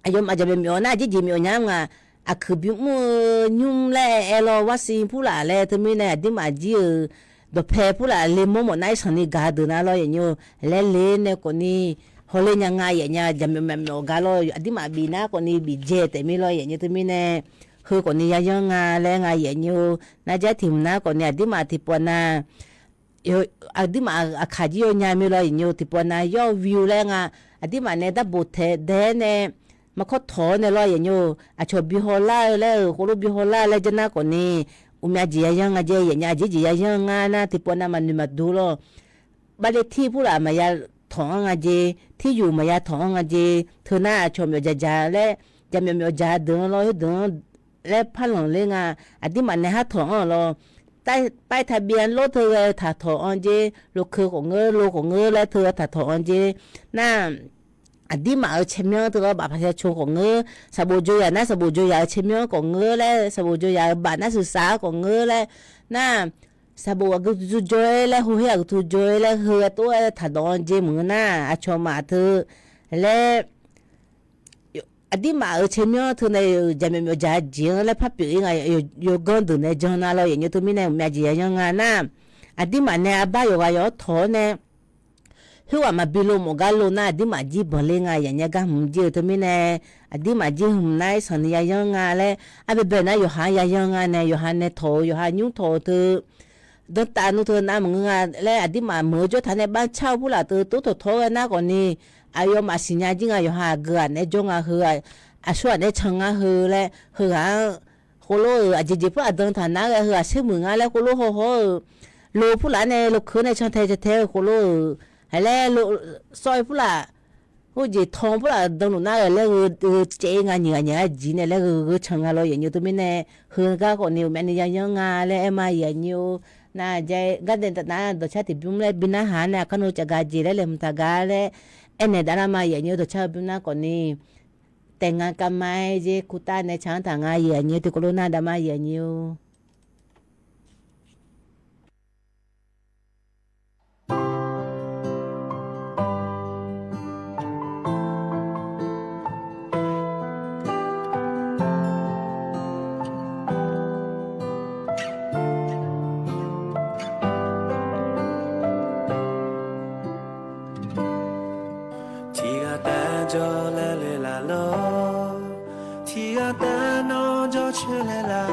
aqyawfmaf jaqmyawf myawf nar aqjeq jeq myawf nya nga aqkuir bimr-eu nymr laer aer lawr varsi purlaf laer teumirnae aqdirmaf jir-euq dawqpae purlaf le mawr mawf nar irsanq ni gaq deuq nar lawr yaf nyi-eu laer le nae khawf ni hawler nya nga yaf nya jaqmyawf myawf gar lawr aqdirmaf bif nar khawf ni bif dzae taef mir lawr yaf nyi-eu teumirnae heu khawf ni yayanr nga laer nga yaf nyi-eu nar jar tiq hmq nar khawf ni aqdirmaf tiqpov nar aqdirmaf aqkaq jir yawnya mir lawr yaf nyi-eu tiqpov nar yawr-eu view laer nga aqdirmaf nae darboq taeq dae-aer nae markawr tawq-awr nae lawr yaf nyi-eu aqcawq bi hawlar-eu laer-euq khoerlof bi hawlar-eu laer janr nar khawf ni uqmyav jeq yayanr nga jae yaf nya aqjeq jeq yayanr nga nar tiqpov nar maqnoeq maqdur lawr bavle tir purlaf maqya tawq-anr nga jeq, tiryoq maqya tawq-anr nga jeq, teunar aqcawq myawfjaq jaq laer, jaqmyawf myawfjaq deuq-anr lawr, khoerdeuq-anr laer parlanq ler nga. Aqdirmaf nae har tawq-anr-eu lawr, paer taqbyav lawr teu ghae-eu taqtawq-anr jeq, lokeu khawf ngeur, lo khawf ngeur laer teu ghae taqtawq-anr jeq. Nar, aqdirmaf-euq caermyanr teu lawr, bafpaq caer co khawf ngeur, sanqbof jawr yaq nar sanqbof jawr yaq-euq caermyanr khawf ngeur laer, sanqbof jawr yaq-euq baf nar suqsaf-anr khawf ngeur laer, nar, sanqbof aqgeu tu jawr-aer laer, hawher aqgeu tu jawr-aer laer, heu ghae tov-aer taqdawq-anr jeq meuq-eu nar, aqcawq maf teu laer, aqdirmaf-euq caermyanr teu nae jaqmyawf myawfjaq jeq-anr laer par pyeuf-ir nga. Yawganr deuq nae jan na lawr, yaqnyoer teumirnae mqmyav jeq yayanr nga nar, aqdirmaf nae arbar yawqghaq yawq-anr tawq-awr nae, khoerghaq maqbi lo mawf gar lo nar, aqdirmaf jir banqler nga. Yaqnya gar hmq jir-eu teumirnae, aqdirmaf jir hmq nar-aer sanqni yayanr nga laer, arbaebae nar yawqha-anr yayanr nga nae, yawqha nae tawq-eu, yawqha nymr tawq-eu teu, danrtav nmr teu nar maqngeur nga laer, aqdirmaf meuq-eu jawrtaq nae barcar-eu purlaf teu tov tawq tawq-awr ghae nar khawfni, aqyawfmaf siqnya jir nga. Yawqha aqgeu-aq naeq-aer jawr nga heu, aqsur-aq naeq-aer can ngar heu laer, heughaq-anr, khoerlof-euq aqjeq jeq pur aqdan taq nar ghae heu-aq sermuiq ngar laer khoerlof hawhaw-euq, lo purlaf nae lokeu nae can tae can tae-eu khoerlof-euq, haq laer sawr-eu purlaf, khoerjeq taw purlaf danluf nar ghae laer heu caev-ir nga. Nyiq ghaq nyiq ghaq jir nae laer gheu gheu can nga lawr, yaqnyoer teumirnae, heu gar khawfni uqmyav ni yayanr nga laer aer ma, yaqnyoer-or. Nar jav-aer gardae taf nar dawqcar tiqbymr laer bi narhaq nae, aqkar nawr caqgaq jeq laer laeqhmq taq gaq laer aernaeq dav lar ma, yaqnyoer-or. Dawqcar-eu bymr nar khawfni, taef nga kavma-aer jer kurtav nae ca-anr taq nga, yaqnyoer tiqkawv lof nar dav ma, yaqnyoer-or. Tiqghaq tav jawr laer le laf lor. Tiqghaq tav nawr jawr caer laer laf.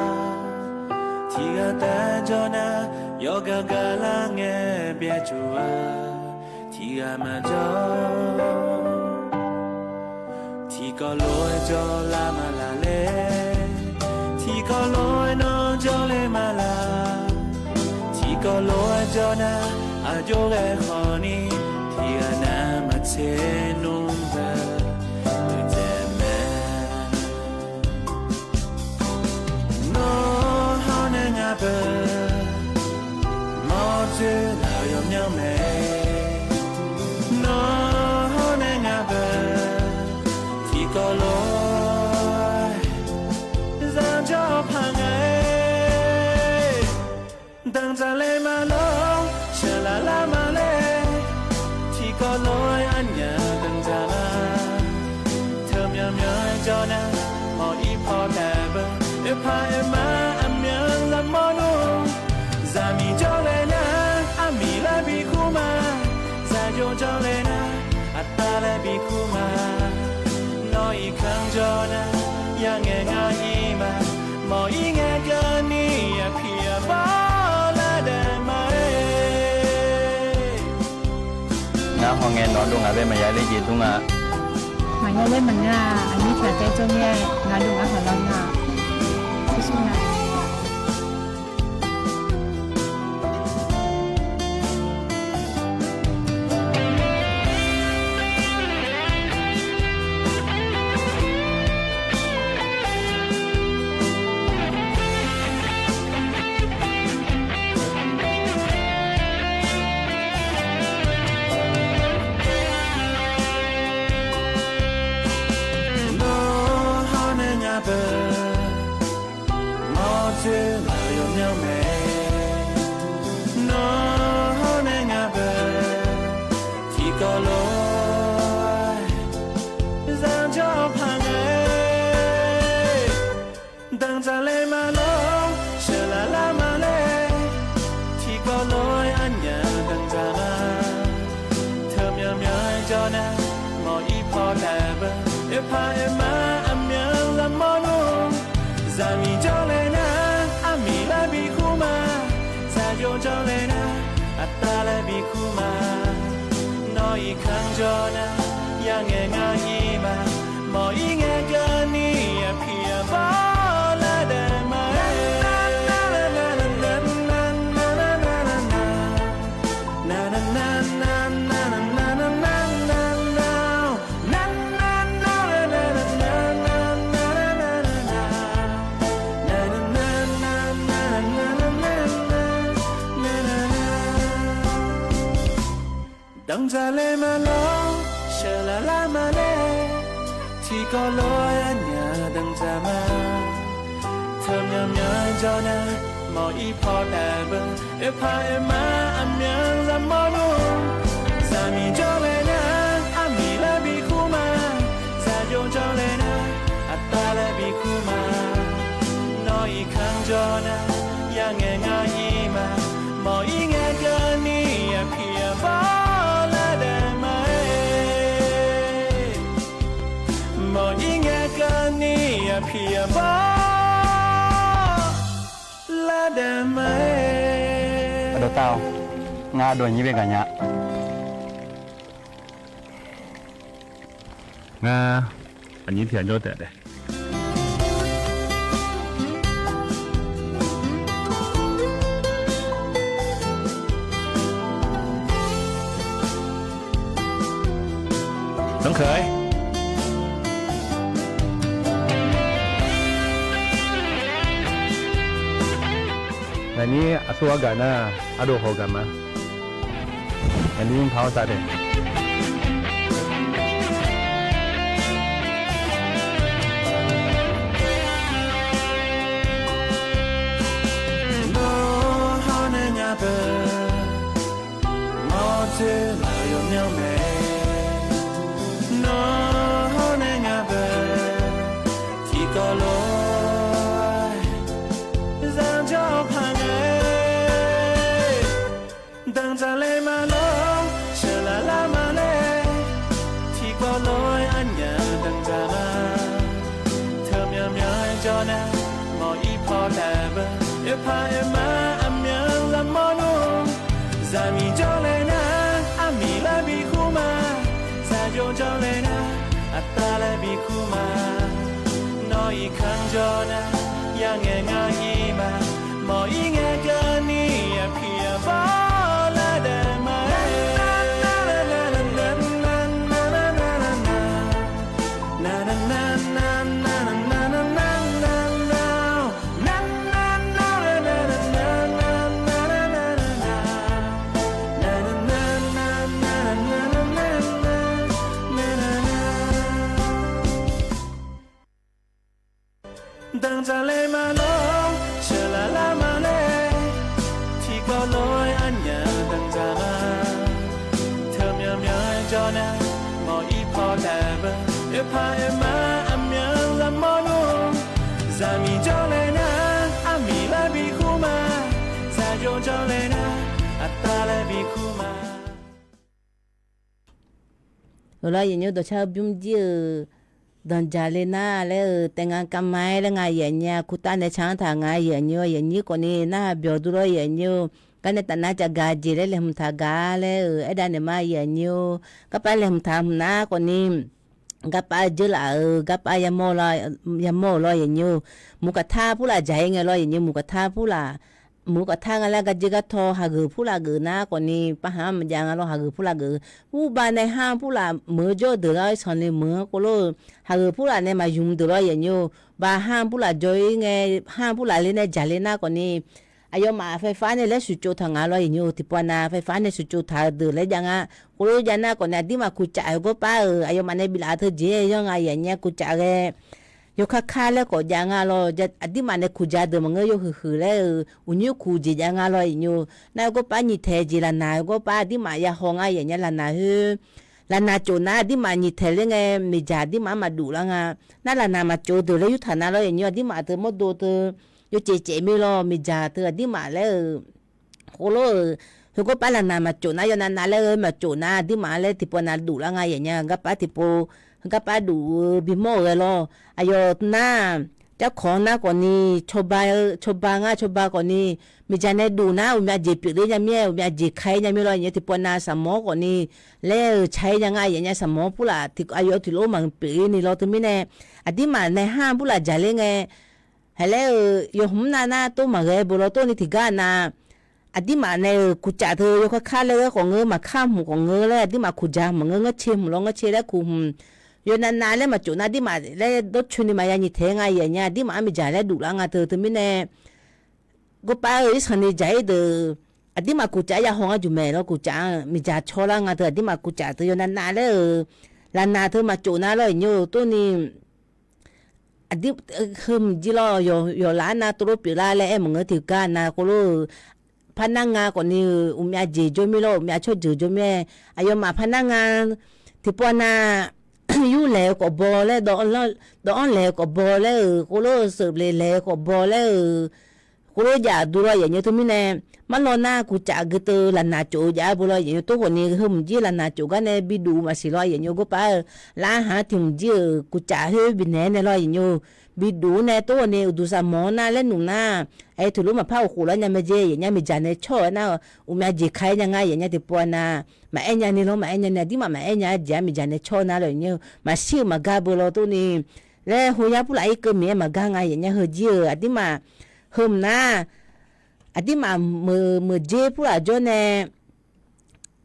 Tiqghaq tav jawr nar, yawqgar gar lar ngae byaev juq-a. Tiqghaq maqjawr. Tiqkawv lof-aer jawr lar maqlaq le. Tiqkawv lof-aer nawr jawr le maqlaq. Tiqkawv lof-aer jawr nar, aqjox ghae khawfni, tiqghaq nar maqtser nmr beu dzaeq mae. Nawr hawr nae ngaq beu, mawr dzoer laf-eu yawmyanr mae. Nawr hawr nae ngaq beu, tiqkawv lof-aer zaq jawr paq ngae. Danqdzaq le ma lor, sheuqlaf lar ma le. Tiqkawv lof-aer arnyaf danqdzaq ma. Teumyanr myanr-aer jawr nar, mawq-ir paw taef beu. Oeqpaq oeqma aqmyan zaqmawr nmr. Zaqmiq jawr le nar, armiq laer bikur ma. Zaqyo jawr le nar, aqtav laer bikur ma. Nawr irkanr jawr nar, yangaeq ngar ir ma. Mawq-ir ngae keuvni, aqpiq aqbawr lar daef ma-aer. Ngar hawngae nawq-anr dov ngaq bae maqya ler jeq dur nga. Maqya ler maqngeur-a, aqnyir taq tae jawr ngae, ngaq dov ngaq haq lar nga. Sisur nga. Nawr hawr nae ngaq beu, mawr dzoer laf-eu yawmyanr mae. Nawr hawr nae ngaq beu, tiqkawv lof-aer zaq jawr paq ngae. Danqdzaq le ma lor, sheuqlaf lar ma le. Tiqkawv lof-aer arnyaf danqdzaq ma. Teumyanr myanr-aer jawr nar, mawq-ir paw taef beu. Oeqpaq oeqma aqmyan zaqmawr nmr. Zaqmiq jawr le nar, armiq laer bikur ma. Zaqyo jawr le nar, aqtav laer bikur ma. Nawr irkanr jawr nar, yangaeq ngar ir ma. Mawq-ir ngae keuvni, aqpiq aqbawr lar daef ma-aer. Danqdzaq laer ma lor, sheuqlaf lar ma laer, tiqkawv lof-aer aqnyaf danqdzaq ma. Teuqmyanq myanq jawr nar, mawq-ir paw taf beu, oerpaq oerma aqmyanq zaqmawr nmr. Zaqmiq jawrle nar, armiq laer bikur ma. Zaqyo jawrle nar, aqtav laer bikur ma. Nawr-iq kanr jawr nar, yangaeq ngar-ir ma. Mawq-ir ngae keuvni aqpiq aqbawr lar daef ma-aer. Mawq-ir ngae keuvni aqpiq aqbawr lar daef ma-aer. Aqdawq tav-awq, ngar aqdawq aqnyir bae gaq nya. Ngar aqnyir tiq ghaq jawr taef daef. Zanrkeuq-aer, ngaqnyir aqsur ghaq gaq nar, ardov haw gaq ma. Ngaqnyir paq-awr tav daef. Nawr hawr nae nga peuq, nawr tser laf yawmyanr mae. Nawr hawr nae nga peuq, tiqkawv lof-aer zanrjawr paq ngae. Danqdzaq laer ma lor, sheuqlaf lar ma laer, tiqkawv lof-aer aqnyaf danqdzaq ma. Teuqmyanq myanq-aer jawr nar, mawq-ir paw taf beu, oerpaq oerma aqmyanq zaqmawr nmr. Zaqmiq jawrle nar, armiq laer bikur ma. Zaqyo jawrle nar, aqtav laer bikur ma. Nawr-iq kanr jawr nar, yangaeq ngar-ir ma. Mawq-ir ngae keuvni aqpiq aqbawr lar daef ma-aer. Danqdzaq laer ma lor, sheuqlaf lar ma laer, tiqkawv lof-aer aqnyaf danqdzaq ma. Teuqmyanq myanq-aer jawr nar, mawq-ir paw taf beu, oerpaq oerma aqmyanq zaqmawr nmr. Zaqmiq jawrle nar, armiq laer bikur ma. Zaqyo jawrle nar, aqtav laer bikur ma. Eulawr, aqyuif aqnyir dawqcar-eu bymr jir-euq, danqdzaq le nar laer-euq taef nga kavma-aer laer nga aqyuif aqnyir-a, kurtav nae can-anr taq nga aqyuif aqnyir-a, aqyuif aqnyir khawfni narhaq byawq dur lawr aqyuif aqnyir-or, garnae taf nar caf gaq jeq laer laeqhmq taq gaq laer-euq aerdav naeq ma aqyuif aqnyir-or, garpav laeqhmq taq hmq nar khawfni, garpav jeurlaf-euq garpav yamawr-eu lawr aqyuif aqnyir-or, muiq kaqtar purlaf dzaq-ir ngae lawr aqyuif aqnyir, muiq kaqtar purlaf, muiq kaqtar nga laer garjer gartaw hageuf purlaf geuf nar khawfni, pav haq-anr maqjav nga lawr hageuf purlaf geuf. Urbav nae har purlaf meuq-eu jawr-eu deuq lar-awr sanqle meuq-anr kov lor-eu, hageuf purlaf nae maqymq deuq lawr aqyuif aqnyir-or, bav har purlaf jawr-ir ngae, har purlaf ler nae dzaq ler nar khawfni, aqyawfmaf faefar nae laer shuqtsov taq nga lawr aqyuif aqnyir-or, tiqpavnav faefar nae shuqtsov taq-eu deuq laer jav nga. Kov lor jav nar khawfni, aqdirmaf kuqcaf-euq gawrpav-euq aqyawfmaf nae biflaf-eu teu jeq-aer yanr nga aqyuif aqnyir-a, kuqcaf ghae yawkar kar laer khawf jav nga lawr, aqdirmaf nae kuqja deuq maqngeur yawhuiq huiq laer-euq uqnyoer kuq jeq jav nga lawr aqyuif aqnyir-or, nar-eu gawrpav nyiq taeq jeq lafnaq-eu gawrpav aqdirmaf yahaw nga aqyuif aqnyir-a, lafnaq khoer, lafnaq tsof nar aqdirmaf nyiq taeq ler ngae, miqdzaq aqdirmaf-anr maqduf lar nga. Nar lafnaq maqtsof-eu deuq laer yurtaq nar lawr aqyuif aqnyir-or, aqdirmaf teu mawrdo teu yawcaev caev mir lawr, miqdzaq teu aqdirmaf laer-euq khoerlof-euq, heugawrpav lafnaq maqtsof nar, yawnav nav laer-eu maqtsof nar aqdirmaf laer tiqpavnav duf lar nga aqyuif aqnyir-a, garpav tiqpov, garpav duf-eu bimawr-euq ghae lawr. Aqyawf nar, jarkawq-anr nar khawfni, cawba, cawba ngar cawba khawfni, miqdzaq nae duf nar uqmyav jeq pyeufler nya mir-aer, uqmyav jeq ka-ir nya mir lawr aqyuif aqnyir, tiqpavnav saqmawr khawfni laer-euq ca-ir nya nga aqyuif aqnyir-a, saqmawr purlaf aqyawf tiqlof maqpyeuf-ir ni lawr teumirnae, aqdirmaf nae har purlaf dzaq ler ngae, haiq laer-euq yawhmq nar nar tov maqghae beu lawr tov ni tiqgar nav, aqdirmaf nae-euq kuqcaf teu yawkar kar laer ghae khawf ngeur, maqkar hmq khawf ngeur laer aqdirmaf kuqja maqngeur, ngeurcae hmq lawr ngeurcae laer kuq hmq, yawnav nav laer maqtsof nar aqdirmaf laer dawrcoeni maqya nyiq taeq nga aqyuif aqnyir-a, aqdirmaf-anr miqdzaq laer duf lar nga teu teumirnae, gawrpav-euq irsanq ni dzaq-ir deuq aqdirmaf kuqcaf-aer ya haw ngar juq mae lawr. Kuqcaf-anr miqdzaq cawlar nga teu aqdirmaf kuqcaf teu yawnav nav laer-euq lafnaq teu maqtsof nar lawr, iqnyir-eu tov ni, aqdir, heu mqjir lawr, yawqlaf-anr nav tov lof pyeuflar laer aer maqngeur tiqgar nav khoerlof-eu, par nar nga khawfni-eu uqmyav jeq jawr mir lawr, uqmyav tsawrjeuq jawr mir-aer, aqyawfmaf par nar nga, tiqpov nav, yur laeq-eu khawf baw laer, dawv-anr laeq-eu khawf baw laer-euq khoerlof-eu, seufle laeq-eu khawf baw laer-euq khoerlof jav duq lawr, aqyuif aqnyir teumirnae, marlawr nar kuqcaf geuteuv lafnaq tsof-eu jav-aer beu lawr, aqyuif aqnyir tov khawfni heu mqjir lafnaq tsof gar nae biduq maqsiq lawr, aqyuif aqnyir gorpav-eu lar haq-anr tiq mqjir-euq kuqcaf khoer bifnaeq-aer nae lawr, aqyuif aqnyir biduq-anr nae tov khawfni uqduq saqmawq-anr nar laer nmq nar, aqyuif teulof maqpar uqkhof lar nya mae jeq, aqyuif aqnyir miqdzaq nae cawr-eu aernar, uqmyav jeq ka-aer nya nga, aqyuif aqnyir tiqpov nav, maqaer nya ni lawr, maqaer nya ni, aqdirmaf maqaer nya-aer jeq-aer miqdzaq nae cawr nar lawr, aqyuif aqnyir maqshir-euq maqgar beu lawr tov ni, laer heu yar purlaf-ir keuv miq-aer maqgar nga, aqyuif aqnyir heujir-euq aqdirmaf, heu mq nar, aqdirmaf meuq meuq dzer purlaf jawr nae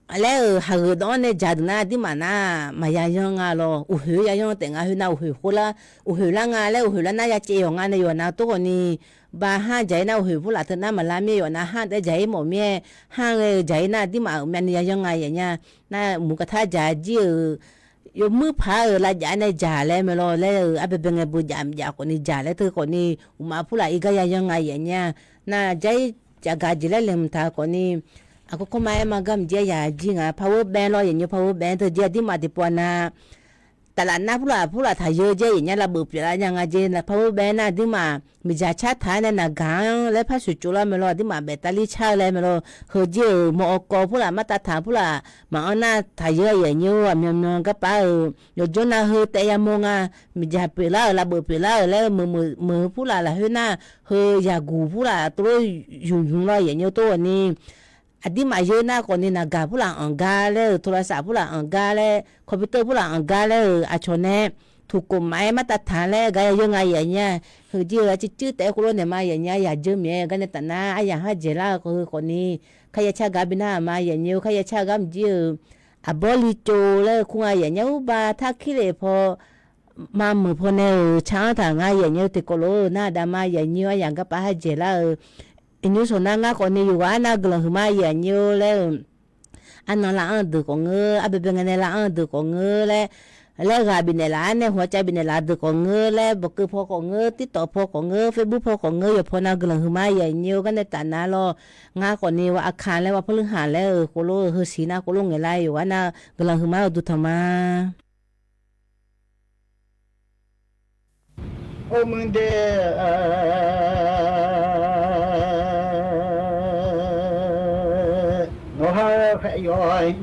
laer-euq haqgheuq dawv-anr nae dzaq deuq nar, aqdirmaf nar maqya yanr nga lawr, uqhoeq-aer ya yanr taef nga, khoernar uqhoeq khoerlar, uqhoeq lar nga laer, uqhoeq lar nar ya caev yawq nga nae yawq nav tov khawfni, ba har dzaq-ir nar uqhoeq purlaf teu nar maqlar mir-aer yawq nav har taef-aer dzaq-ir mawf mir-aer, har ghae-eu dzaq-ir nar aqdirmaf uqmyav ni ya yanr nga, aqyuif aqnyir nar mq mq kaqtar dzaq jir-euq yawmuir paq-euq lavjav nae dzaq laer mae lawr laer-euq arbaebae ngae beu jav mqjav khawfni dzaq laer teu khawfni, uqmaf purlaf-ir gar ya yanr nga, aqyuif aqnyir-a. Nar jav-ir cafgaq jeq laer laeqhmq taq khawfni, aqkawr kawrma-aer ma gar mqjir-aer yaq jir nga, par gheur bae lawr, aqyuif aqnyir par gheur bae teu jeq aqdirmaf tiqpov nav, taflaf nar purlaf purlaf taqyeu jae, aqyuif aqnyir lavbeuf pyeuflar nya nga jeq, par gheur bae nar aqdirmaf miqdzaq car taq-aer nae naqgaq-anr laer par sheuqtsov lar mae lawr, aqdirmaf baef tavlir car-eu laer mae lawr, heujir-euq mawq-awq kawv purlaf martav taq purlaf maqanr nar taqyeu, aqyuif aqnyir-or, aqmyanmyan garpar-euq yawqjawr nav heu taev yamawr nga, miqdzaq pyeuflar-euq lavbeuf pyeuflar-euq laer meuq meuq heu purlaf lafkhoer nar heu yaqguq purlaf tov lof yumq yumq lawr, aqyuif aqnyir tov khawfni, aqdirmaf yeu nar khawfni naqgaq purlaf anq gar laer-euq, โทรศัพท์ purlaf anq gar laer, computer purlaf anq gar laer-euq aqcawq nae tuqkhof maf-aer martav taq laer gar ya yeur nga, aqyuif aqnyir-a. Heujir-eu arcuiv cuiv taef-aer khoerlof naeq ma, aqyuif aqnyir-a. Yaq dzeur miqyaer gar nae taf nar aryaq har dzaeqlar-eu khawf heu khawfni, kharya car gar bi nar-aq ma, aqyuif aqnyir-or. Kharya car gar mqjir-euq aqbawr li tsov laer-eu kur nga, aqyuif aqnyir-or. Ba tarkir lef paw mameuq paw nae-euq car-anr taq nga, aqyuif aqnyir-or. Tiqkawv lof-eu nar aqda ma, aqyuif aqnyir-or. Aryaq garpar har dzaeqlar-eu aqnyir sawq nar ngar khawfni yawqghaq arnav guiqlanq huiqma, aqyuif aqnyir-or laer-euq arnan lar-anr-eu deuq khawf ngeur, arbaebae ngae nae lar-anr-eu deuq khawf ngeur laer, laer ghaq bifnaeq laf-ar nae hawcav bifnaeq laf-eu deuq khawf ngeur laer, bawqkeuv paw khawf ngeur, TikTok paw khawf ngeur, Facebook paw khawf ngeur, yawqpaw nav guiqlanq huiqma, aqyuif aqnyir-or. Gar nae taf nar lawr, ngar khawfni wa aqkaq laer wa parluir haq laer-euq khoerlof-eu heusiq nar khoerlof ngaeqlar-eu yawqghaq arnav guiqlanq huiqma-eu duqtanq ma. Or muiq de, nawqha-eu khaeq yawq-aer,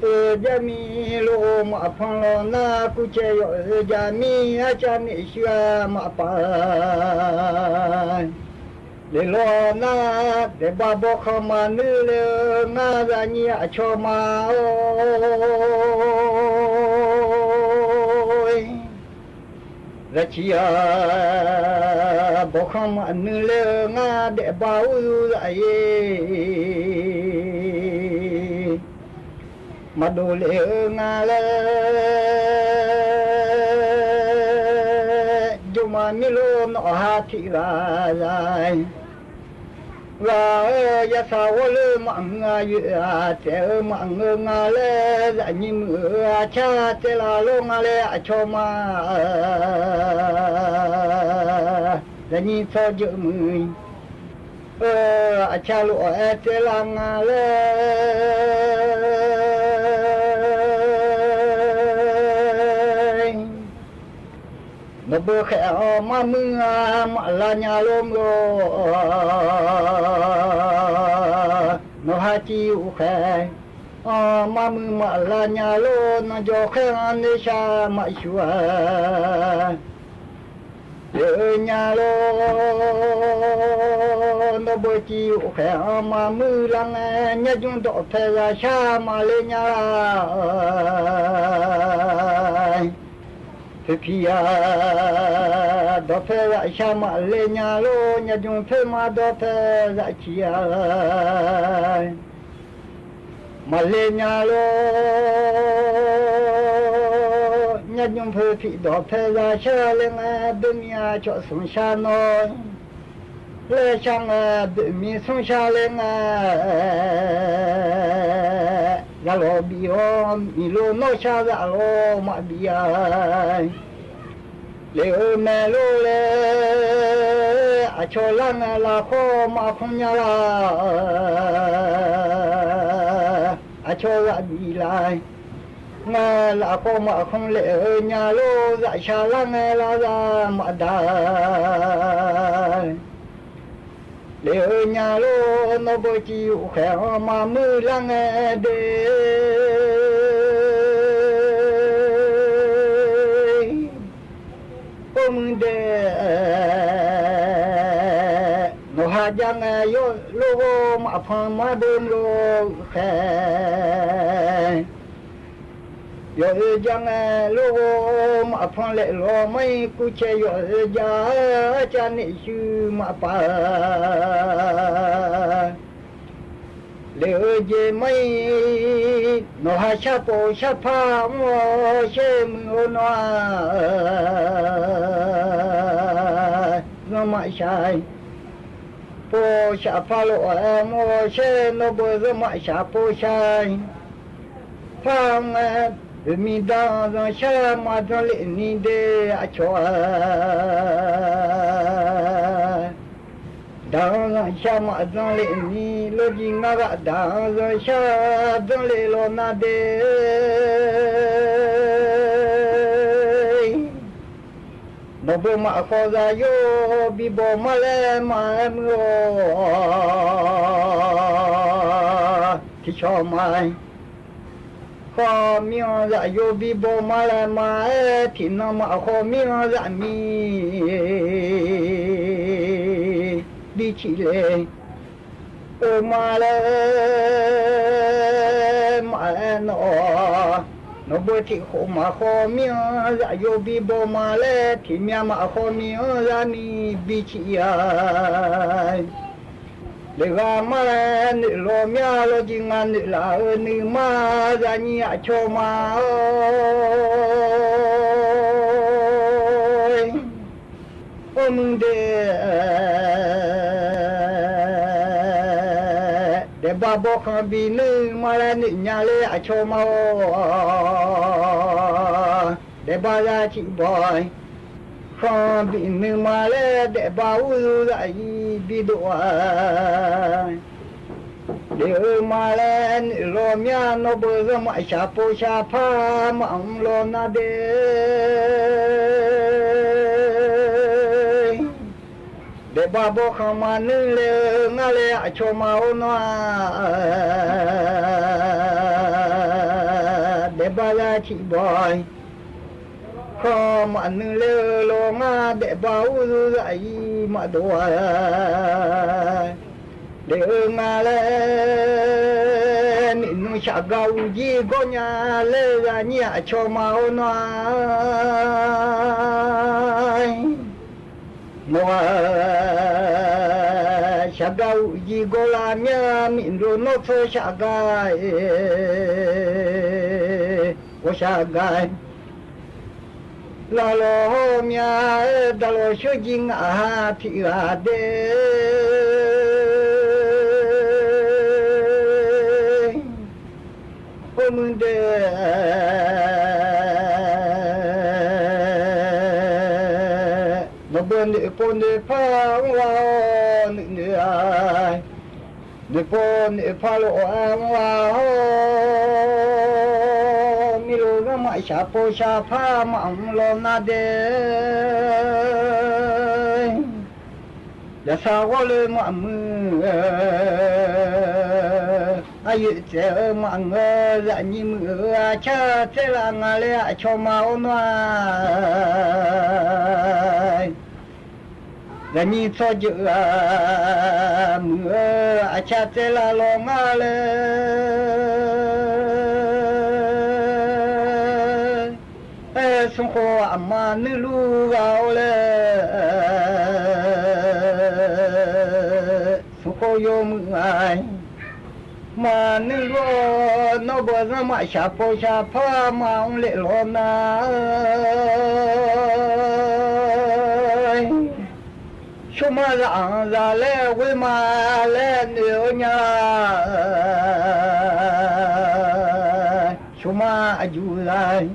oe, jarmir lof maqpanq lawq nar, kurcaev yawq-euq jarmir arcav naeq shuir-a maqpaf Lef lawq nar, daefba bawrkhanq maqnuir le-eu ngar, zaqnyir aqcawq ma-or. Zaqciq-aq, bawrkhanq maqnuir le-eu ngar, daefba urzur zaqir maqdov lef-eu nga laer, jmqmaq mirlof nawqha tiq ghaq za-aer, ghaq-eu yashaq ghawrleur maqmuiq-a, yoeq-aq taef-eu maqngeur nga laer, zaqnyir muiq-eu aqcar tsaevlaf lor nga laer, aqcawq ma, zaqnyir tsawrjeuq muiq-eu aqcar lof-aer tsaevlaf nga laer, nawqbeu khaeq-awr marmuiq-a maqlav nya lor-eu, nawqha civ uqkhaeq-awr marmuiq maqlav nya lor, nanjawr khaer-anr noershar maqshuq-a pyeuf-eu nya lor. Nawqbeu civ uqkhaeq-awr marmuiq lar ngae, nyarjmr dawqpae zaqshar maqle nya la-a. Poeqpiq-aq, dawqpae zaqshar maqle nya lor, nyarjmr poerma dawqpae zaqciq-a maqle nya lor. Nyarjmr poeqpiq dawqpae zaqshar le ngae, doermir-a cawq smq shar nawr laer shar ngae, boeqmir smr shar laer ngae, zaqlawq bif-awr miqlo nawr shar zaqlawq maqbif-a. Lef-eu mae lor laer aqcawq lar ngae, lafkhawr maqkhanr nya la, aqcawq zaq bif la ngae, lafkhawr maqkhanr lef-eu nya lor, zaqshaq lar ngae lar zaq maqdaq. Lef-eu nya lor, nawr beuciv yuf khaeq-anr maqmuir lar ngae de. Or muiq dae, nawqha jav ngae yawf lor ghawr maqpanq mar beu mr lo khaeq. Yawf-eu jav ngae lor ghawr maqpanq laef lawr mar-ir, kurcae yawf-eu jav-aer cav naeq shuir maqpaf-a. Lef-eu jeq mar-ir, nawqha sharpov sharpar mr-awr shaer-eu muiq-eu nawr-aq, zanrmaf shaq-aer pov shaq par lof-aer mr-awr shaer nawr beu zanrmaf shaq pov shaq-aer par ngae, boeqmir danq zanrshar maqdanr lef ni de aqcawq-a. Danq-anr zanrshar maqdanr lef ni, lawrjir ngar ghaq danq-anr zanrshar danr lef law nar de. Nawq beu maqkhawf zaqyo bibaw mar laer maqaer muiq-awq. Tiqcawq maqaer khawf mir-anr zaqyo bibaw mar laer maqaer, tiqnan maqkhawf mir-anr zaqmiq biciq le-eu ma laer maqaer nawq-awq. Nawq beu tiqkhof maqkhawf mir-anr zaqyo bibaw ma laer, tiqmyav maqkhawf mir-anr zaqmiq biciq-a. Lef ghaq mar laer noeq law mya lawrjir ngar noeq laf-eu nuima zaqnyir aqcawq ma-awr. Or muiq de, daefba bawrkhanq bi nuima laer noeq nya ler aqcawq ma-awr. Daefba zaqciq bawr-aer khanq bi nuima laer daefba urzur zaqir bi dov-a. Lef-eu ma laer noeq law mya nawr beu zanrmaf shaq pov shaq par maqmr law nar de. Daefba bawrkhanq maqnuir le-eu ngar laer aqcawq ma-awr nawr-aq, daefba zaqciq bawr-aer khanq maqnuir le-eu law ngar daefba urzur zaqir maqdov-a. Lef-eu nga laer miqnmr shafgar uqjir gawr nya laer zaqnyir aqcawq ma-awr nawr-aq, nawq-aq, shafgar uqjir gawr lar mya miqnmr nawr tsawr shafgar-aer ghawqshaq gar-aer laf lawq hawr mya-aer daqlawq shawrjir ngaq ha tiq ghaq de. Or muiq de, nawq beu noeqpov noeqpar mr ghaq-awr nuinoeq-a. Noeqpov noeqpar lof-aer mr ghaq-awr, mirlof zanrmaf shaq pov shaq par maqmr law nar de. Yaqsaq ghawrle maqmuiq-eu, aryoeq tsaev-eu maqngeur, zaqnyir muiq-eu arcar tsaerlar nga laer aqcawq ma-awr nawr-aq, zaqnyir tsawrjeuq ghaq muiq-eu arcar tsaerlar law ngar laer, aer smrkhov aqma nuirlur ghaq-awr laer, smrkhov yawmuiq ghaq maqnuir lur-awr, nawr bawq zanrmaf shaq pov shaq par maqmr lef law nar, Sharma zaq-anr zaq laer ghoer ma laer noeq-eu nya-a. Sharma aqjuq zaq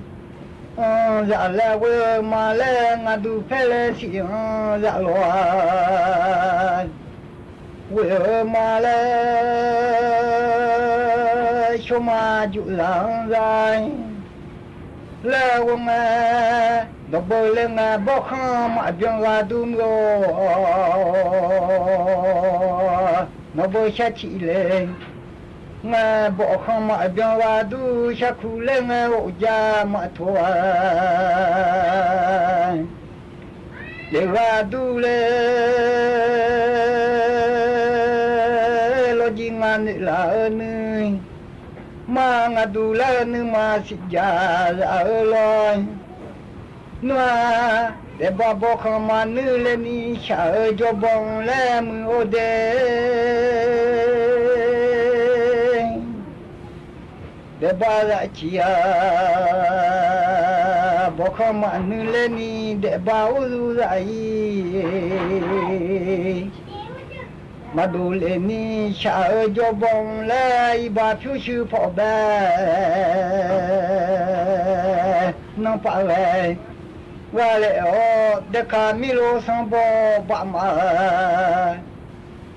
anr zaq laer ghoer-eu ma laer, ngaqduq paer laer siq-anr zaq lof-a ghoer-eu ma laer, sharma juq zaq-anr zaq laer ghoer ngae, dawqbeu laer ngae, bawrkhanr maqbyan ghaq dur muiq-awr, nawqbeu shar ciq le ngae, bawrkhanr maqbyan ghaq dur, sharkuq laer ngae, ghofjav maqtawq-a. Daef ghaq dur laer lawrjir nga noeqlaf-eu nuir, mar ngaqduq lar-eu nuima siqjaq zaf-eu lawr. Nmr-aq, daefba bawrkhanr maqnuir laer ni shaq-eu jawrbanq laer muiq-awr de. Daefba zaf ciq-a, bawrkhanr maqnuir laer ni daefba urzur zaf-ir. Maqdof lef ni shaq-eu jawrbanq laer, iqbax pyurshuir pawf bae nanrpav ghae gha laef-awr, daerkaq mirlov sanrbaw baf maf-a.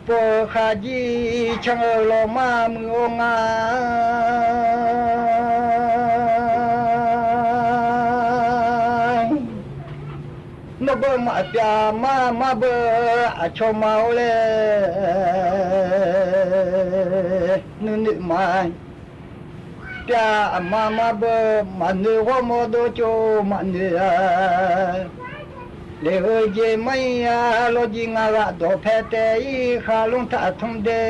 Pov-eu khaqjir can-eu lawqmar muiq-awr nga. Nawr beu maqpyav mar, mar beu aqcawq ma-awr laer nuinoeq ma. Pyav aqma mar beu maqnoeq, ghawrmawr dov tsov maqnoeq-a. Lef-eu jeq mar-ir-a, lawrjir nga ghaq dawqpae taef-ir, khaqlmr taq tmr de.